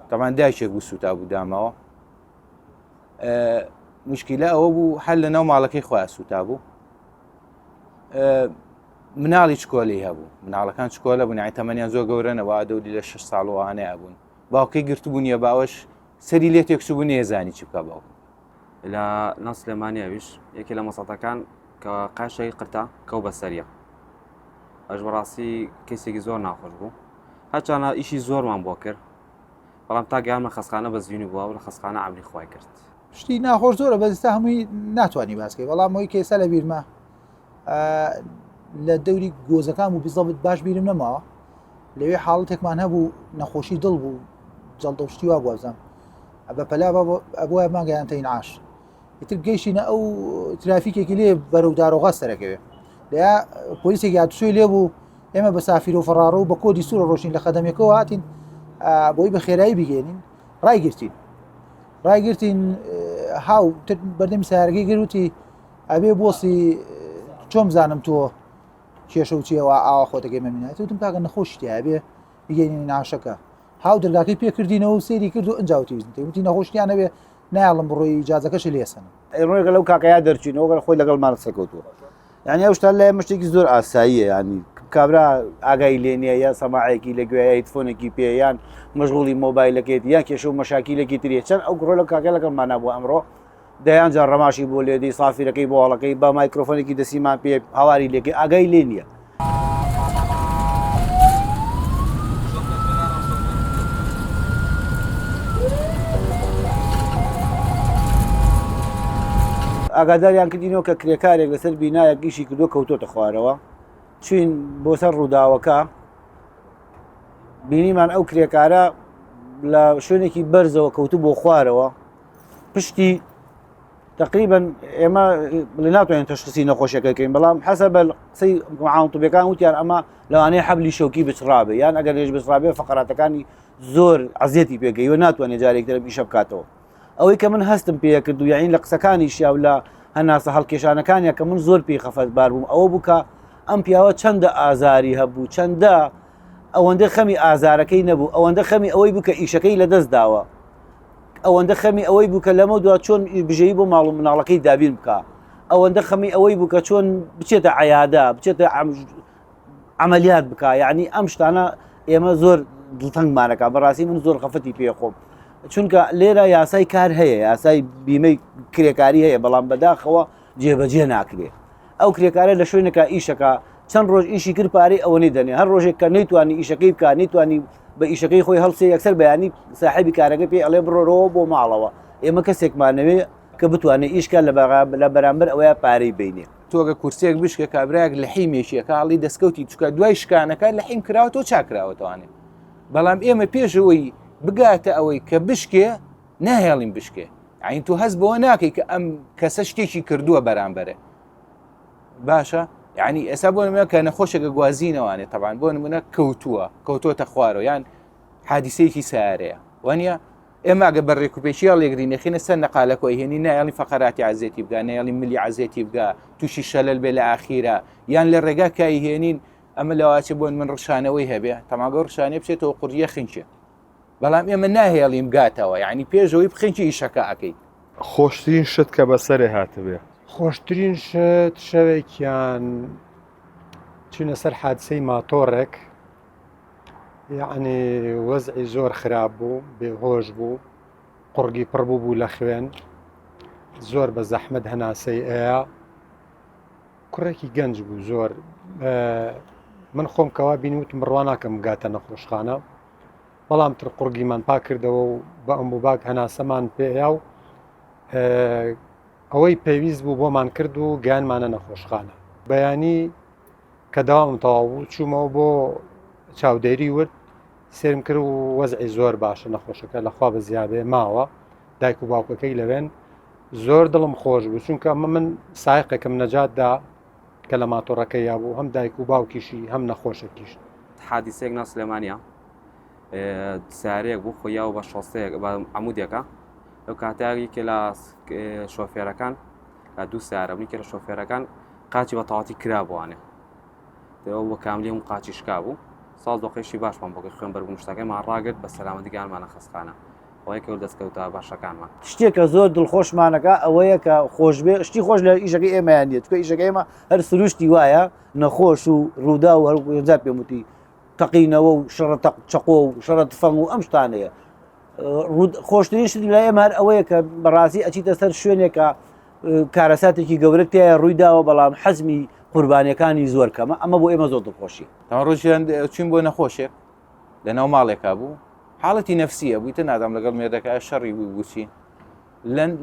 تەمان دایکێک بوو سووتا بوو داماوە مشکلە ئەوە بوو هەر لە ناو ماڵەکەی خۆیان سووتا بوو مناڵی چکۆلی هەبوو مناڵەکان چکۆلە بوون یانی تەمەنیان زۆر گەورە نەبوو دەوری لە 6 ساڵ وانەیە بوون باوکی گرتبوون یە باوەش سەری لێ تێکچوو بوو نێزانی چی بکە باوک لە ناو سلێمانی ئەویش یەکێ لە مەسەتەکان کە قاشێکی قرتا کەو بەسەریە ئەش بەڕاستی کەسێکی زۆر ناخۆش بوو هەرچانە ئیشی زۆرمان بۆ کرد بەڵام تا گەیانمە خەسخانە بە زیینی بووە لە خەسخانە عەمری خوای کرد. شتی ناخۆش زۆرە بەس ئێستا هەمووی ناتوانانی باسکەی بەڵام ئەوی کە ئێستا لە بیرمە لە دەوری گۆزەکان و بزەبت باش بیرم نەماوە لەوێ حاڵەتێکمان هەبوو نەخۆشی دڵ بوو جەڵدە و شتی وا بوازم بە پەلا ئەبووە ماگەیان تەین عاش ئیتر گەیشتینە ئەو ترافیکێکی لێ بەرەو دارۆغا سەرەکەوێ لە پۆلیسێک یادسوی لێ بوو ئێمە بە سافیر و فەڕاڕە و بە کۆدی سوورە ڕۆشین لە خەدەمێکەوە هاتین بۆی بە خێرایی بگەێنین ڕایگرتین ڕایگرتین هاو بەردەمی سارەکەی گەروتی ئەبێ بۆسی چۆم زانم تۆ کێشە و چیەوە ئاوا خۆتەکەی مەمینات وتم کاکە نەخۆشی تیا بێ بگەینین ناشەکە هاو دەرگاکەی پێکردینەوە و سەیری کرد و ئەنجا وتی ویستم وتی نەخۆشتیان نەبێ نایەڵم بڕۆی ئیجازەکەشی لێسەنم. ئەی ڕۆژێکە لەو کاکەیا دەرچوینەوە گەر خۆی لەگەڵمان قسە کەوتووە یعنی ئەو شتە لای مشتێکی زۆر ئاساییە ینی کابرا ئاگای لێ نییە یا سەماعێکی لە گوێ هیتفۆنێکی پێ یان مەشغوڵی مۆبایلەکەیت یان کێشە و مەشاکیلێکی تریە چەند ئەو گڕۆ لەو کاکە لەگەڵمانا بوو ئەمڕۆ دەیان جار ڕەماشی بۆ لێدەی سافیرەکەی بۆ هەڵەکەی بە مایکرۆفۆنێکی دەسیمان پێ هاواری لێکەی ئاگای لێ نییە. ئاگاداریان کردینەوە کە کرێکارێک لەسەر بینایەک ئیشی کردو کەوتۆتە خوارەوە چوین بۆ سەر ڕووداوەکە بینیمان ئەو کرێکارە لە شوێنێکی بەرزەوە کەوتو بۆ خوارەوە پشتی تقریبا ئێمە بڵێ ناتوانین تەشخیسی نەخۆشیەکە بکەین بەڵام حەسەب قسەی معاون طبیەکان وتیان ئەمە لەوانەیە حەبلی شەوکی بچڕابێ یان ئەگەر لێش بچڕابێ فقراتەکانی زۆر عزیەتی پێگەی و ناتوانێت جارێک تر ئیشە بکاتەوە ئەوەی کە من هەستم پێکرد و یاین لە قسەکانی شیا و لە هەناسە هەڵکێشانەکانیا کە من زۆر پێی خەفەتبار بووم ئەوە بوو کە ئەم پیاوە چەندە ئازاری هەبوو چەندە ئەوەندە خەمی ئازارەکەی نەبوو ئەوەندە خەمی ئەوەی بوو کە ئیشەکەی لەدەست داوە ئەوەندە خەمی ئەوەی بوو کە لەمە دوا چۆن بژێوی بۆ ماڵ و مناڵەکەی دابین بکە ئەوەندە خەمی ئەوەی بوو کە چۆن بچێتە عیادە بچێتە عملیات بکە یعنی ئەم شتانە ئێمە زۆر دڵتەنگمانەکە بەڕاستی من زۆر خەفەتی پێخۆم چونکە لێرە یاسای کار هەیە یاسای بیمەی کرێکاری هەیە بەڵام بەداخەوە جێبەجێ ناکرێ ئەو کرێکارە لە شوێنەکە ئیشەکە چەند ڕۆژ ئیشی کرد پارەی ئەوەنەی دەنێ هەر ڕۆژێک کە نەیتوانی ئیشەکەی بکە نەیتوانی بە ئیشەکەی خۆی هەڵسێ یەکسەر بەیانی ساحێبی کارەکە پێی ئەڵێ بڕۆرەوە بۆ ماڵەوە ئێمە کەسێکمانەوێ کە بتوانێت ئیشکە لە بەرامبەر ئەوەیە پارەی بینێ. تۆگە کورسیەک بشکێ کابرایەک لەحیمێکیەکە ئەڵی دەستکەوتی چکە دوای شکانەکە لەحیم کراوەتەوە چاکراوەتەوانێ بەڵام ئێمە پێشەوەی بگاتە ئەوەی کە بشکێ ناهێڵین بشکێ عین تۆ هەست بەوە ناکەی کە ئەم کەسە شتێکی کردووە بەرامبەرێ باشە یعنی ئێستا بۆ نمونە کە نەخۆشێکە گوازینەوانێ تەبان بۆ نمونە کەوتووە کەوتۆتە خوارەوە یان حادیسەیەکی سیارەیە وانە؟ ئێمە ئەگە بە ڕێکوپێکی هەڵێگرین نەخینە سەر نەقالە کۆی هێنی نایەڵی فەقەراتی عەزێتی بگا نایەڵی ملی عەزێتی بگا تووشی شەلەل بێ لە ئاخیرە یان لە ڕێگا کای هێنین ئەمە لەواچێ بۆن من ڕشانەوەی هەبێ تەماگە ڕشانێ بچێتەوە قوڕیە خنکێ بەڵام ئێمە ناهێڵیم گاتەوە یعنی پێشەوەی بخنکی ئیشەکە ئەەکەیت خۆشترین شت کە بەسەرێ هاتبێ. خۆشترین شت شەوێکیان چوینە سەر حادسەی ماتۆڕێک یعنی وەزعی زۆر خراپ بوو بێهۆش بوو قوڕگی پڕ بوو بوو لە خوێن زۆر بە زەحمەت هەناسەی ئەیا کوڕێکی گەنج بوو زۆر من خۆم کەوا بینوتم بڕوا ناکەم گاتە نەخۆشخانە بەڵام تر قوڕگیمان پاک کردەوە و بە ئەمبوباک هەناسەمان پێیا و ئەوەی پێویست بوو بۆمان کرد و گەیانمانە نەخۆشخانە. بەیانی کە دەوامم تەواو بوو چوومەوە بۆ چاودێری ورد سێرم کرد و وەزعی زۆر باشە نەخۆشەکە لەخوا بە زیابێ ماوە دایک و باوکەکەی لەوێن زۆر دڵم خۆش بوو چونکە ئەمە من سایقێکم نەجات دا کە لە ماتۆڕەکەی یابوو هەم دایک و باوکیشی هەم نەخۆشەکیش. حادیسەیەک ناو سلێمانیە سیارەیەک بوو خۆیاوە بە شۆستەیەک بە عمودێکە لەو کاتە یەکێ لە شۆفێرەکان لە دوو سیارە بوو یەکێ لە شۆفێرەکان قاچی بە تەواتی کرابووانێ دەوە بە کاملی هەموو قاچی شکا بوو ساڵ دۆقیشی باشمان بۆ خوێن بەربوون شتەکەمان ڕاگرت بە سەلامەتی گەیانمانە خەستخانە ئەوەی کە دەستکەوتە باشەکانمان. شتێک کە زۆر دڵخۆشمانەکە ئەوەیە کە خۆشبێ شتی خۆش لە ئیشەکەی ئێمەیان نیە چونکە ئیشەکەی ئێمە هەر سروشتی وایە نەخۆش و ڕوودا و هەر پێم وتی تەقینەوە و شەڕە چەقۆ و شەڕە تفەنگ و ئەم شتانەیە خۆشترین شت لای ئێمە هەر ئەوەیە کە بەڕاستی ئەچیتە سەر شوێنێکە کارەساتێکی گەورە تایە ڕووی داوە بەڵام حەزمی قوربانیەکانی زۆر کەمە ئەمە بۆ ئێمە زۆر دڵخۆشی ڕۆژیان چین بۆ نەخۆشێک لە ناو ماڵێکا بوو حاڵەتی نەفسیە بوویتە نادام لەگەڵ مێردەکە شەڕی بوو بچی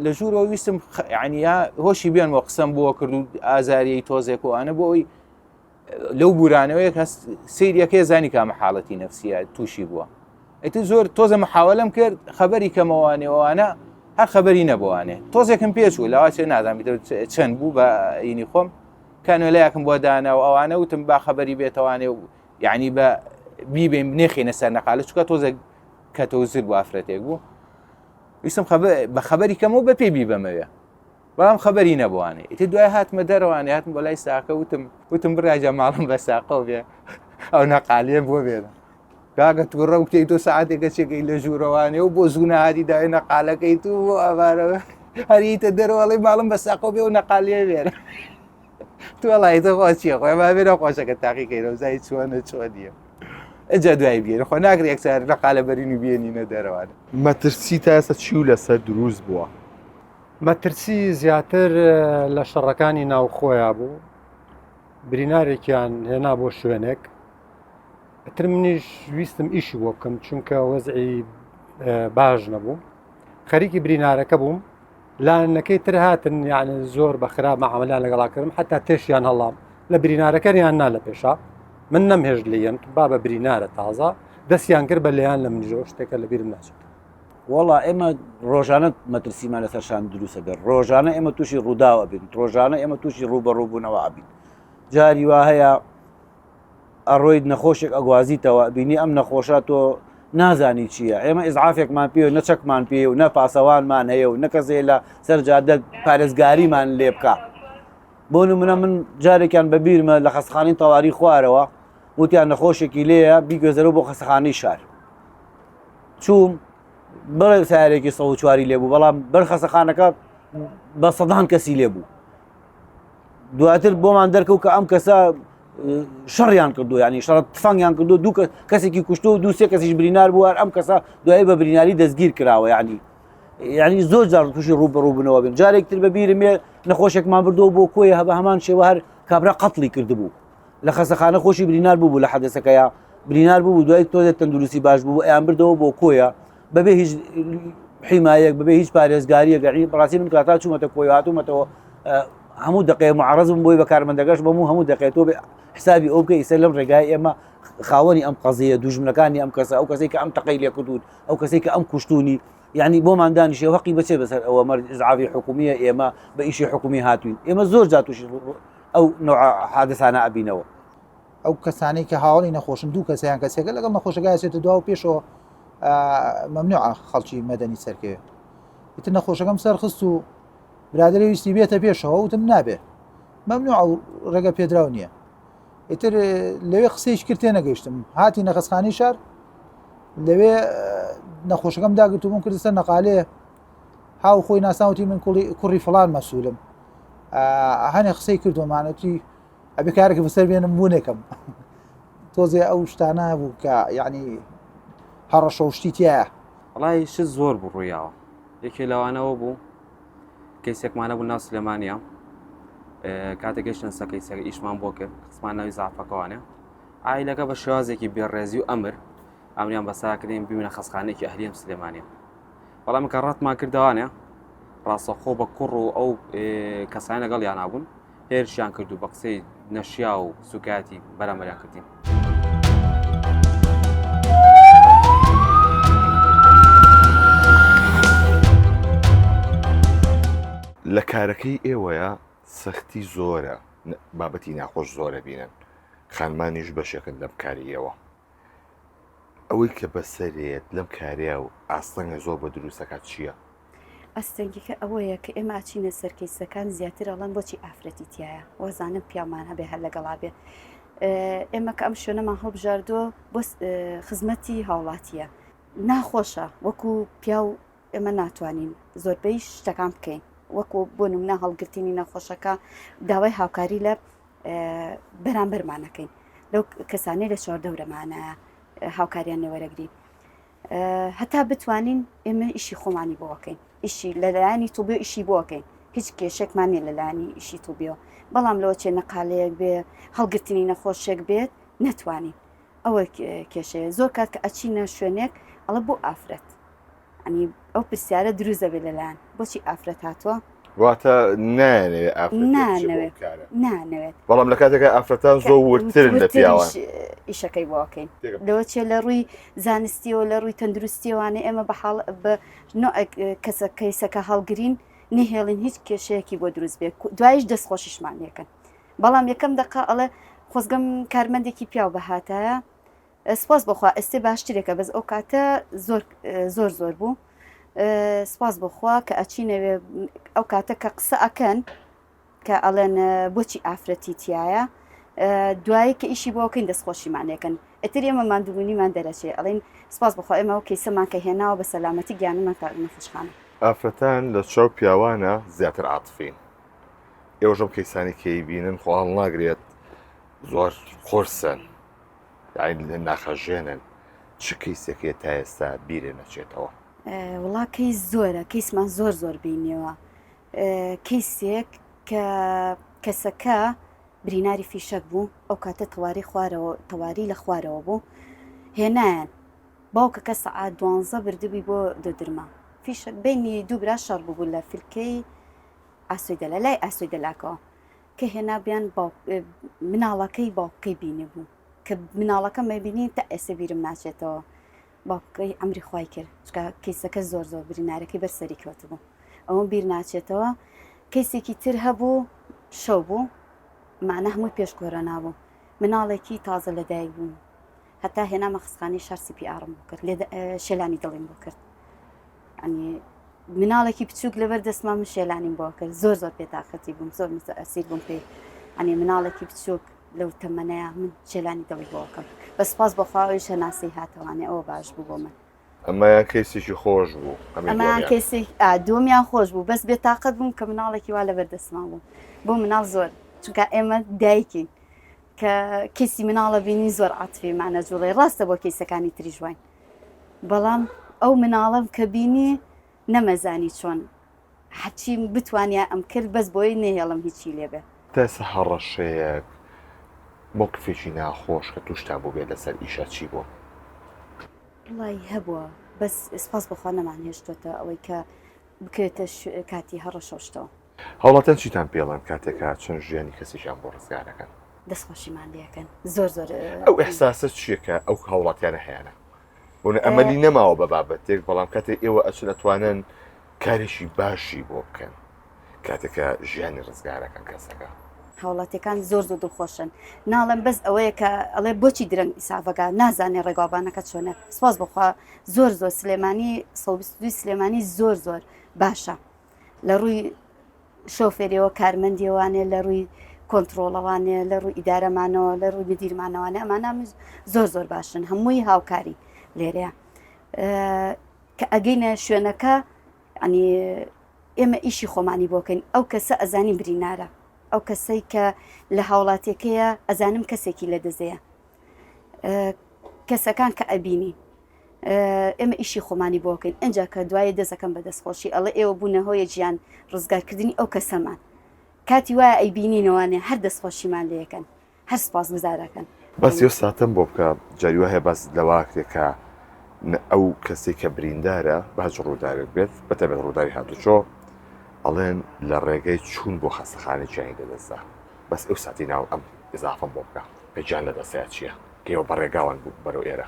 لە ژوورەوە ویستم عنیا هۆشی بێن بۆ قسەم بۆ کرد و ئازاریی تۆزێک و ئەە بۆ ئەوی لەو بورانەوەیەک هەست سیریەکەی زانی کامە حاڵەتی نەفسیە تووشی بووە ئیتر زۆر تۆزە محاولم کرد خەبەری کەمەوانێ ئەوانە هەر خەبەری نەبووانێ تۆزێکم پێچوو لەواچێ نازانم چەند بوو بە ئینی خۆم کانوێلایەکم بۆ دانا و ئەوانە وتم با خەبەری بێتەوانێ و یعنی بە بیبین نێخینە سەر نەقالە چکە تۆزێک کەتەوە زر بوو ئافرەتێک بوو ویستم بە خەبەری کەمەوە بە پێ بیبەمەوێ بەڵام خەبەری نەبووانێ ئیتر دوای هاتمە دەرەوانێ هاتم بۆ لای ساقە وتم وتم براجا ماڵم بە ساقەوە بێ ئەو نەقالیە بۆ بێنە کاکە تووڕە و تێی تۆ ساعتێکە چێکەی لە ژوورەوانێ و بۆ زوو نەهاتی داوێ نەقالەکەی تو بۆ ئەوارەوە هەریتە دەرەوەڵی ماڵم بە ساقەوە بێ و نەقالیە بێنە تو وەڵی تۆ خۆ چییە خۆی با بێنە خۆشەکە تاقیکەینەوە زای چۆنە چۆن نییە ئەجا دوای بێنە خۆ ناکرێ یەکسەر نەقالە بەرین و بێنینە دەرەوانە مەترسی تا ئێستا چی و لەسەر دروست بووە؟ مەترسی زیاتر لە شەڕەکانی ناوخۆیا بوو برینارێکیان هێنا بۆ شوێنێک ئەتر منیش ویستم ئیشی بۆ بکەم چونکە وەزعی باش نەبوو خەریکی برینارەکە بووم لایەنەکەی تر هاتن یعنی زۆر بە خراپ معاملان لەگەڵا کردم حتا تێشیان هەڵام لە برینارەکەریان نا لە پێشا من نەمهێشت لێن با بە برینارە تازە دەستیان کرد بە لێیان لە منیژەوە شتێکە لە بیرم ناچێت. وەڵا ئێمە ڕۆژانە مەترسیمان لەسەر شان دروستە بێت ڕۆژانە ئێمە تووشی ڕووداوە بین ڕۆژانە ئێمە تووشی ڕووبەڕووبوونەوە ئەبین جاری وا هەیە ئەڕۆیت نەخۆشێک ئەگوازیتەوە بینی ئەم نەخۆشە تۆ نازانی چییە ئێمە ئیزعافێکمان پێ و نە چەکمان پێ و نە پاسەوانمان هەیە و نە کەسێ لە سەر جادە پارێزگاریمان لێ بکە بۆ نمونە من جارێکیان بەبیرمە لە خەستخانەی تەواری خوارەوە وتیان نەخۆشێکی لێیە بیگوێزەرەوە بۆ خەستخانەی شار چووم بەڵێ سیارێکی 104 لێ بوو بەڵام بەر خەسەخانەکە بە سەدان کەسی لێ بوو دواتر بۆمان دەرکەوت کە ئەم کەسە شەڕیان کردو ینی شەڕ تفەنگیان کردو دوو کەسێکی کوشتو و دوو سێ کەسیش برینار بوو ئەم کەسە دوایی بە بریناری دەستگیر کراوە ینی ینی زۆر جار تووشی ڕووبەڕوو بنەوە بن جارێکتر بە بیرمێ نەخۆشێکمان بردەوە بۆ کۆیە هەبە هەمان شێوە هەر کابرا قەتڵی کردبوو لە خەسەخانە خۆشی برینار بوو لە حەدەسەکەیا برینار بوو دوای تۆزێ تەندروستی باش بوو ئەیان بردەوە بۆ کۆیە بەبێ هیچ حیمایەک بەبێ هیچ پارێزگاریەک بەڕاستی من کاتا چوومەتە کۆی هاتوومەتەوە هەموو دقەیە معرەزم بۆی بە کارمەندەکەش بەم و هەموو دقەیە تۆ حسابی ئەو بکە ئیسە لەم ڕێگای ئێمە خاوەنی ئەم قەزیە دوژمنەکانی ئەم کەسە ئەو کەسێک کە ئەم تەقەی لێکردون ئەو کەسێک کە ئەم کوشتونی یعنی بۆمان دانیشێ هەقی بەچێ بەسەر ئەوە مەر ئیزعافی حکومیە ئێمە بە ئیشی حکومی هاتوین ئێمە زۆر جار تووشی ئەو نوع حادثانە ئەبینەوە. ئەو کەسانەی کە هاوڵی نەخۆشن دوو کەسیان کەسێکە لەگەڵ نەخۆشەکە ئەچێتە دوا و پێشەوە. مەمنوعە خەڵکی مەدەنی سەرکەوێ ئیتر نەخۆشەکەم سەرخست و برادری ویستی بێتە پێشەوە وتم نابێ مەمنوع و ڕێگە پێدراو نییە ئیتر لەوێ قسەیش کرد تێنەگەیشتم هاتی نەخەسخانی شار لەوێ نەخۆشەکەم داگرت و بووم کردە سەر نەقالێ هاو خۆی ناساوتی من کوڕی کوڕی فلان مەسوولم هەنێ قسەی کردومانەتی ئەبێ کارێک بەسەر بێنم بوونێکم تۆزێ ئەو شتانە بوو کە یعنی هەڕەشە و شتی تایە وڵی شت زۆر بوو ڕوویاوە یەکێ لەوانەوە بوو کەیسێکمانە بوو ناو سلێمانە کاتێک گەشتن سە کەیسەکە ئیشمان بۆ کرد قسمان ناوی زافەکەوانە ئایلەکە بە شێوازێکی بێڕێزی و ئەمر ئەمریان بەساکرین ببینە خەسخانێکی ئەهلیم سلێمانە بەڵام کە ڕەتمان کردوانە ڕاستەخۆ بە کوڕ و ئەو کەسانی لەگەڵ یانابوون هێرشیان کرد و بە قسەی نەشیا و سوکایەتی بەرامبەریان کردین. لە کارەکەی ئێوەیە سەختی زۆرە بابەتی ناخۆش زۆرە بینن خانمانیش بەشێکن لەم کاری ئێوە ئەوەی کە بەسەرێت لەم کارەیە و ئاستەنگە زۆر بە دروستەکات چییە؟ ئەستەنگیکە ئەوەیە کە ئێمە ئەچینە سەر کەیسەکان زیاتر ئەڵەن بۆچی ئافرەتی تایە وەزانم پیامان هەبێ هەر لەگەڵا بێ ئێمە کە ئەم شوێنەمان هەڵبژاردووە بۆ خزمەتی هاوڵاتیە ناخۆشە وەکو پیاو ئێمە ناتوانین زۆربەی شتەکان بکەین وەکو بۆ نمونە هەڵگرتنی نەخۆشەکە داوای هاوکاری لە بەرامبەرمانەکەین لەو کەسانەی لە چواردەورەمانە هاوکاریان نێوەرەگرین هەتا بتوانین ئێمە ئیشی خۆمانی بۆکەین ئیشی لەلایەنی توبێ ئیشی بۆکەین هیچ کێشێکمان نیە لەلایەنی ئیشی توبیەوە بەڵام لەوە چێ نەقالەیەک بێ هەڵگرتنی نەخۆشێک بێت نەتوانین ئەوە کێشەیە زۆر کات کە ئەچینە شوێنێک ئەڵە بۆ ئافرەت ئەنی ئەو پرسیارە دروست دەبێت لەلایەن بۆچی ئافرەت هاتووە واتە نایانەوێت ئافرەت نانەوێت نانەوێت بەڵام لە کاتێکا ئافرەتان زۆر وردترن لە پیاوان ئیشەکەی بۆکەین لەوە چێ لە ڕووی زانستیەوە لە ڕووی تەندروستیەوانە ئێمە بە حاڵ بە نوعێک کەسە کەیسەکە هەڵگرین نهێڵین هیچ کێشەیەکی بۆ دروست بێت دوایش دەستخۆشیشمان لێکەن بەڵام یەکەم دەقە ئەڵێ خۆزگەم کارمەندێکی پیاو بەهاتایە سپاس بۆخوا ئێستێ باشترێکە بەس ئەو کاتە زۆر زۆر زۆر بوو سپاس بۆخوا کە ئەچینەوێ ئەو کاتە کە قسە ئەکەن کە ئەڵێن بۆچی ئافرەتی تایە دوایی کە ئیشی بۆکەین دەستخۆشیمانەکەن ئەتر ئێمە ماندووبوونیمان دەرەچێ ئەڵێن سپاس بخوا ئێمە ئەو کەیسەمان کە هێناوە بە سەلامەتی گیانمان تا نەخۆشخانە. ئافرەتان لە چاو پیاوانە زیاتر عاتفین ئێوەش ئەم کەیسانەی کە ئەیبینن خۆ هەڵناگرێت زۆر قورسن یانی ناخەژێنن چ کەیسێک هەیە تا ئێستا بیرێ نەچێتەوە؟ وڵا کەیس زۆرە کەیسمان زۆر زۆر بینیەوە کەیسێک کە کەسەکە بریناری فیشەک بوو ئەو کاتە تەواری خوارەوە تەواری لە خوارەوە بوو هێنایان باوکەکە سەعات دوانزە بردبووی بۆ دۆدرمە فیشەک بینی دوو برا شەڕ بوو لە فلکەی ئاسۆی دەلا لای ئاسۆی دەلاکەوە کە هێنابیان مناڵەکەی باوکەکەی بینیبوو کە مناڵەکە مەبینی تا ئێستا بیرم ناچێتەوە باوکەکەی ئەمری خوای کرد چکە کەیسەکە زۆر زۆر برینارەکەی بەر سەری کەوتبوو ئەوە بیر ناچێتەوە کەیسێکی تر هەبوو شەو بوو معنە هەمووی پێش کۆرۆنا بوو مناڵێکی تازە لەدایک بوو هەتا هێنامە خستخانەی شار CPR م بۆ کرد لێ شێلانی دڵیم بۆ کرد ئەنی مناڵێکی بچووک لەبەر دەستما من شێلانیم بۆ کرد زۆر زۆر پێتاقەتی بووم زۆر ئەسیر بووم پێی ئەنی مناڵێکی بچووک لەو تەمەنەیە من شێلانی دڵی بۆکەم بە سپاس بۆخواویش هەناسی هاتەوانێ ئەوە باش بوو بۆ من ئەمەیان کەیسێکی خۆش بوو ئەمەیان کەیسێک دووەمیان خۆش بوو بەس بێتاقەت بووم کە مناڵێکی وا لەبەر دەستمان بوو بۆ مناڵ زۆر چونکە ئێمە دایکین کە کەیسی مناڵە بینی زۆر عاتفیمانە جوڵێ ڕاستە بۆ کەیسەکانی تریش واین بەڵام ئەو مناڵەم کە بینی نەمەزانی چۆن هەرچیم بتوانیا ئەم کرد بەس بۆی نەهێڵم هیچی لێبێ. تا ئێستا هەڕەشەیەک مەوقفێکی ناخۆش کە توشتان بووبێت لەسەر ئیشە چی بووە؟ وەڵایی هەبووە بەس سپاس بۆ خوا نەمان هێشتۆتە ئەوەی کە بکەوێتە کاتی هەڕەشە و شتەوە. هاوڵاتیان چیتان پێڵێن کاتێک کە چەند ژیانی کەسێکیان بۆ ڕزگار ئەکەن؟ دەستخۆشیمان لێکەن زۆر زۆر. ئەو ئیحساسە چییە کە ئەو هاوڵاتیانە هەیانە؟ بۆ ئەمەلی نەماوە بە بابەتێک بەڵام کاتێک ئێوە ئەچن ئەتوانن کارێکی باشی بۆ بکەن کاتێک کە ژیانی ڕزگارەکەن کەسەکە. هاوڵاتیەکان زۆر زۆر دڵخۆشن ناڵێم بەس ئەوەیە کە ئەڵێ بۆچی درەنگ ئیسعافەکە نازانێ ڕێگاوبانەکە چۆنە سپاس بخوا زۆر زۆر سلێمانی 122 سلێمانی زۆر زۆر باشە لە ڕووی شۆفێریەوە کارمەندیەوانێ لە ڕووی کۆنتترۆڵەوانێ لە ڕووی ئیدارەمانەوە لە ڕووی مدیرمانەوانێ ئەمانە زۆر زۆر باشن هەمووی هاوکاری لێرەیە کە ئەگەینە شوێنەکە ینی ئێمە ئیشی خۆمانی بۆکەین ئەو کەسە ئەزانین برینارە ئەو کەسەی کە لە هاوڵاتیەکەیە ئەزانم کەسێکی لە دەزەیە کەسەکان کە ئەبینی ئێمە ئیشی خۆمانی بۆکەین ئەجا کە دوای دەزەکەم بە دەستخۆشی ئەڵێ ئێوە بوونە هۆیە گیان ڕزگارکردنی ئەو کەسەمان کاتی وایە ئەیبینینەوانێ هەر دەستخۆشیمان لەکەن هەر سپاسگوزارەکەن. باسی ئەو ساتەم بۆ بکە جاری وا هەیە باس لەوە ئەکرێ کە ئەو کەسەی کە بریندارە بە هەچ ڕووداوێک بێت بەتایبەت ڕووداوی هاتوچۆ ئەڵێن لە ڕێگەی چوون بۆ خەستەخانە گیانی لەدەستدا بەس ئەو ساتی ناو ئەم ئیزافەم بۆ بکە کە گیان لەدەستیا چییە کە ئێوە بە ڕێگاوان بوو بەرەو ئێرە.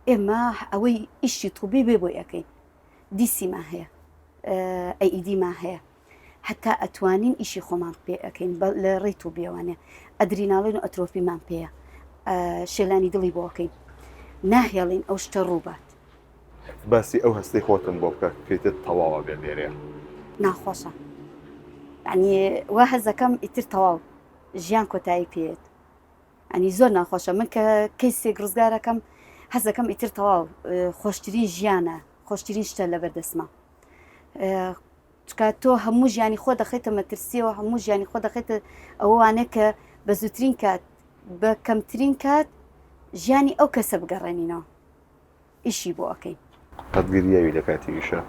ئێمە ئەوەی ئیشی طبی بێ بۆی ئەکەین دیسیمان هەیە ئەیدیمان هەیە هەتا ئەتوانین ئیشی خۆمان پێ ئەکەین لە ڕێی توبیەوانێ ئەدریناڵین و ئەترۆپیمان پێیە شێلانی دڵی بۆ ئەکەین ناهێڵین ئەو شتە ڕووبات. باسی ئەو هەستەی خۆتم بۆ بکە کەیتت تەواوە بێ لێرەیە. ناخۆشە یعنی وا هەزەکەم ئیتر تەواو ژیان کۆتایی پێیەت ئەنی زۆر ناخۆشە من کە کەیسێک ڕزگارەکەم حەزەکەم ئیتر تەواو خۆشترین ژیانە خۆشترین شتە لەبەر دەستمە چکە تۆ هەموو ژیانی خۆ دەخەیتە مەترسیەوە هەموو ژیانی خۆ دەخەیتە ئەوانە کە بە زووترین کات بە کەمترین کات ژیانی ئەو کەسە بگەڕێنینەوە ئیشی بۆ ئەەکەین قەت گریاوی لە کاتی ئیشە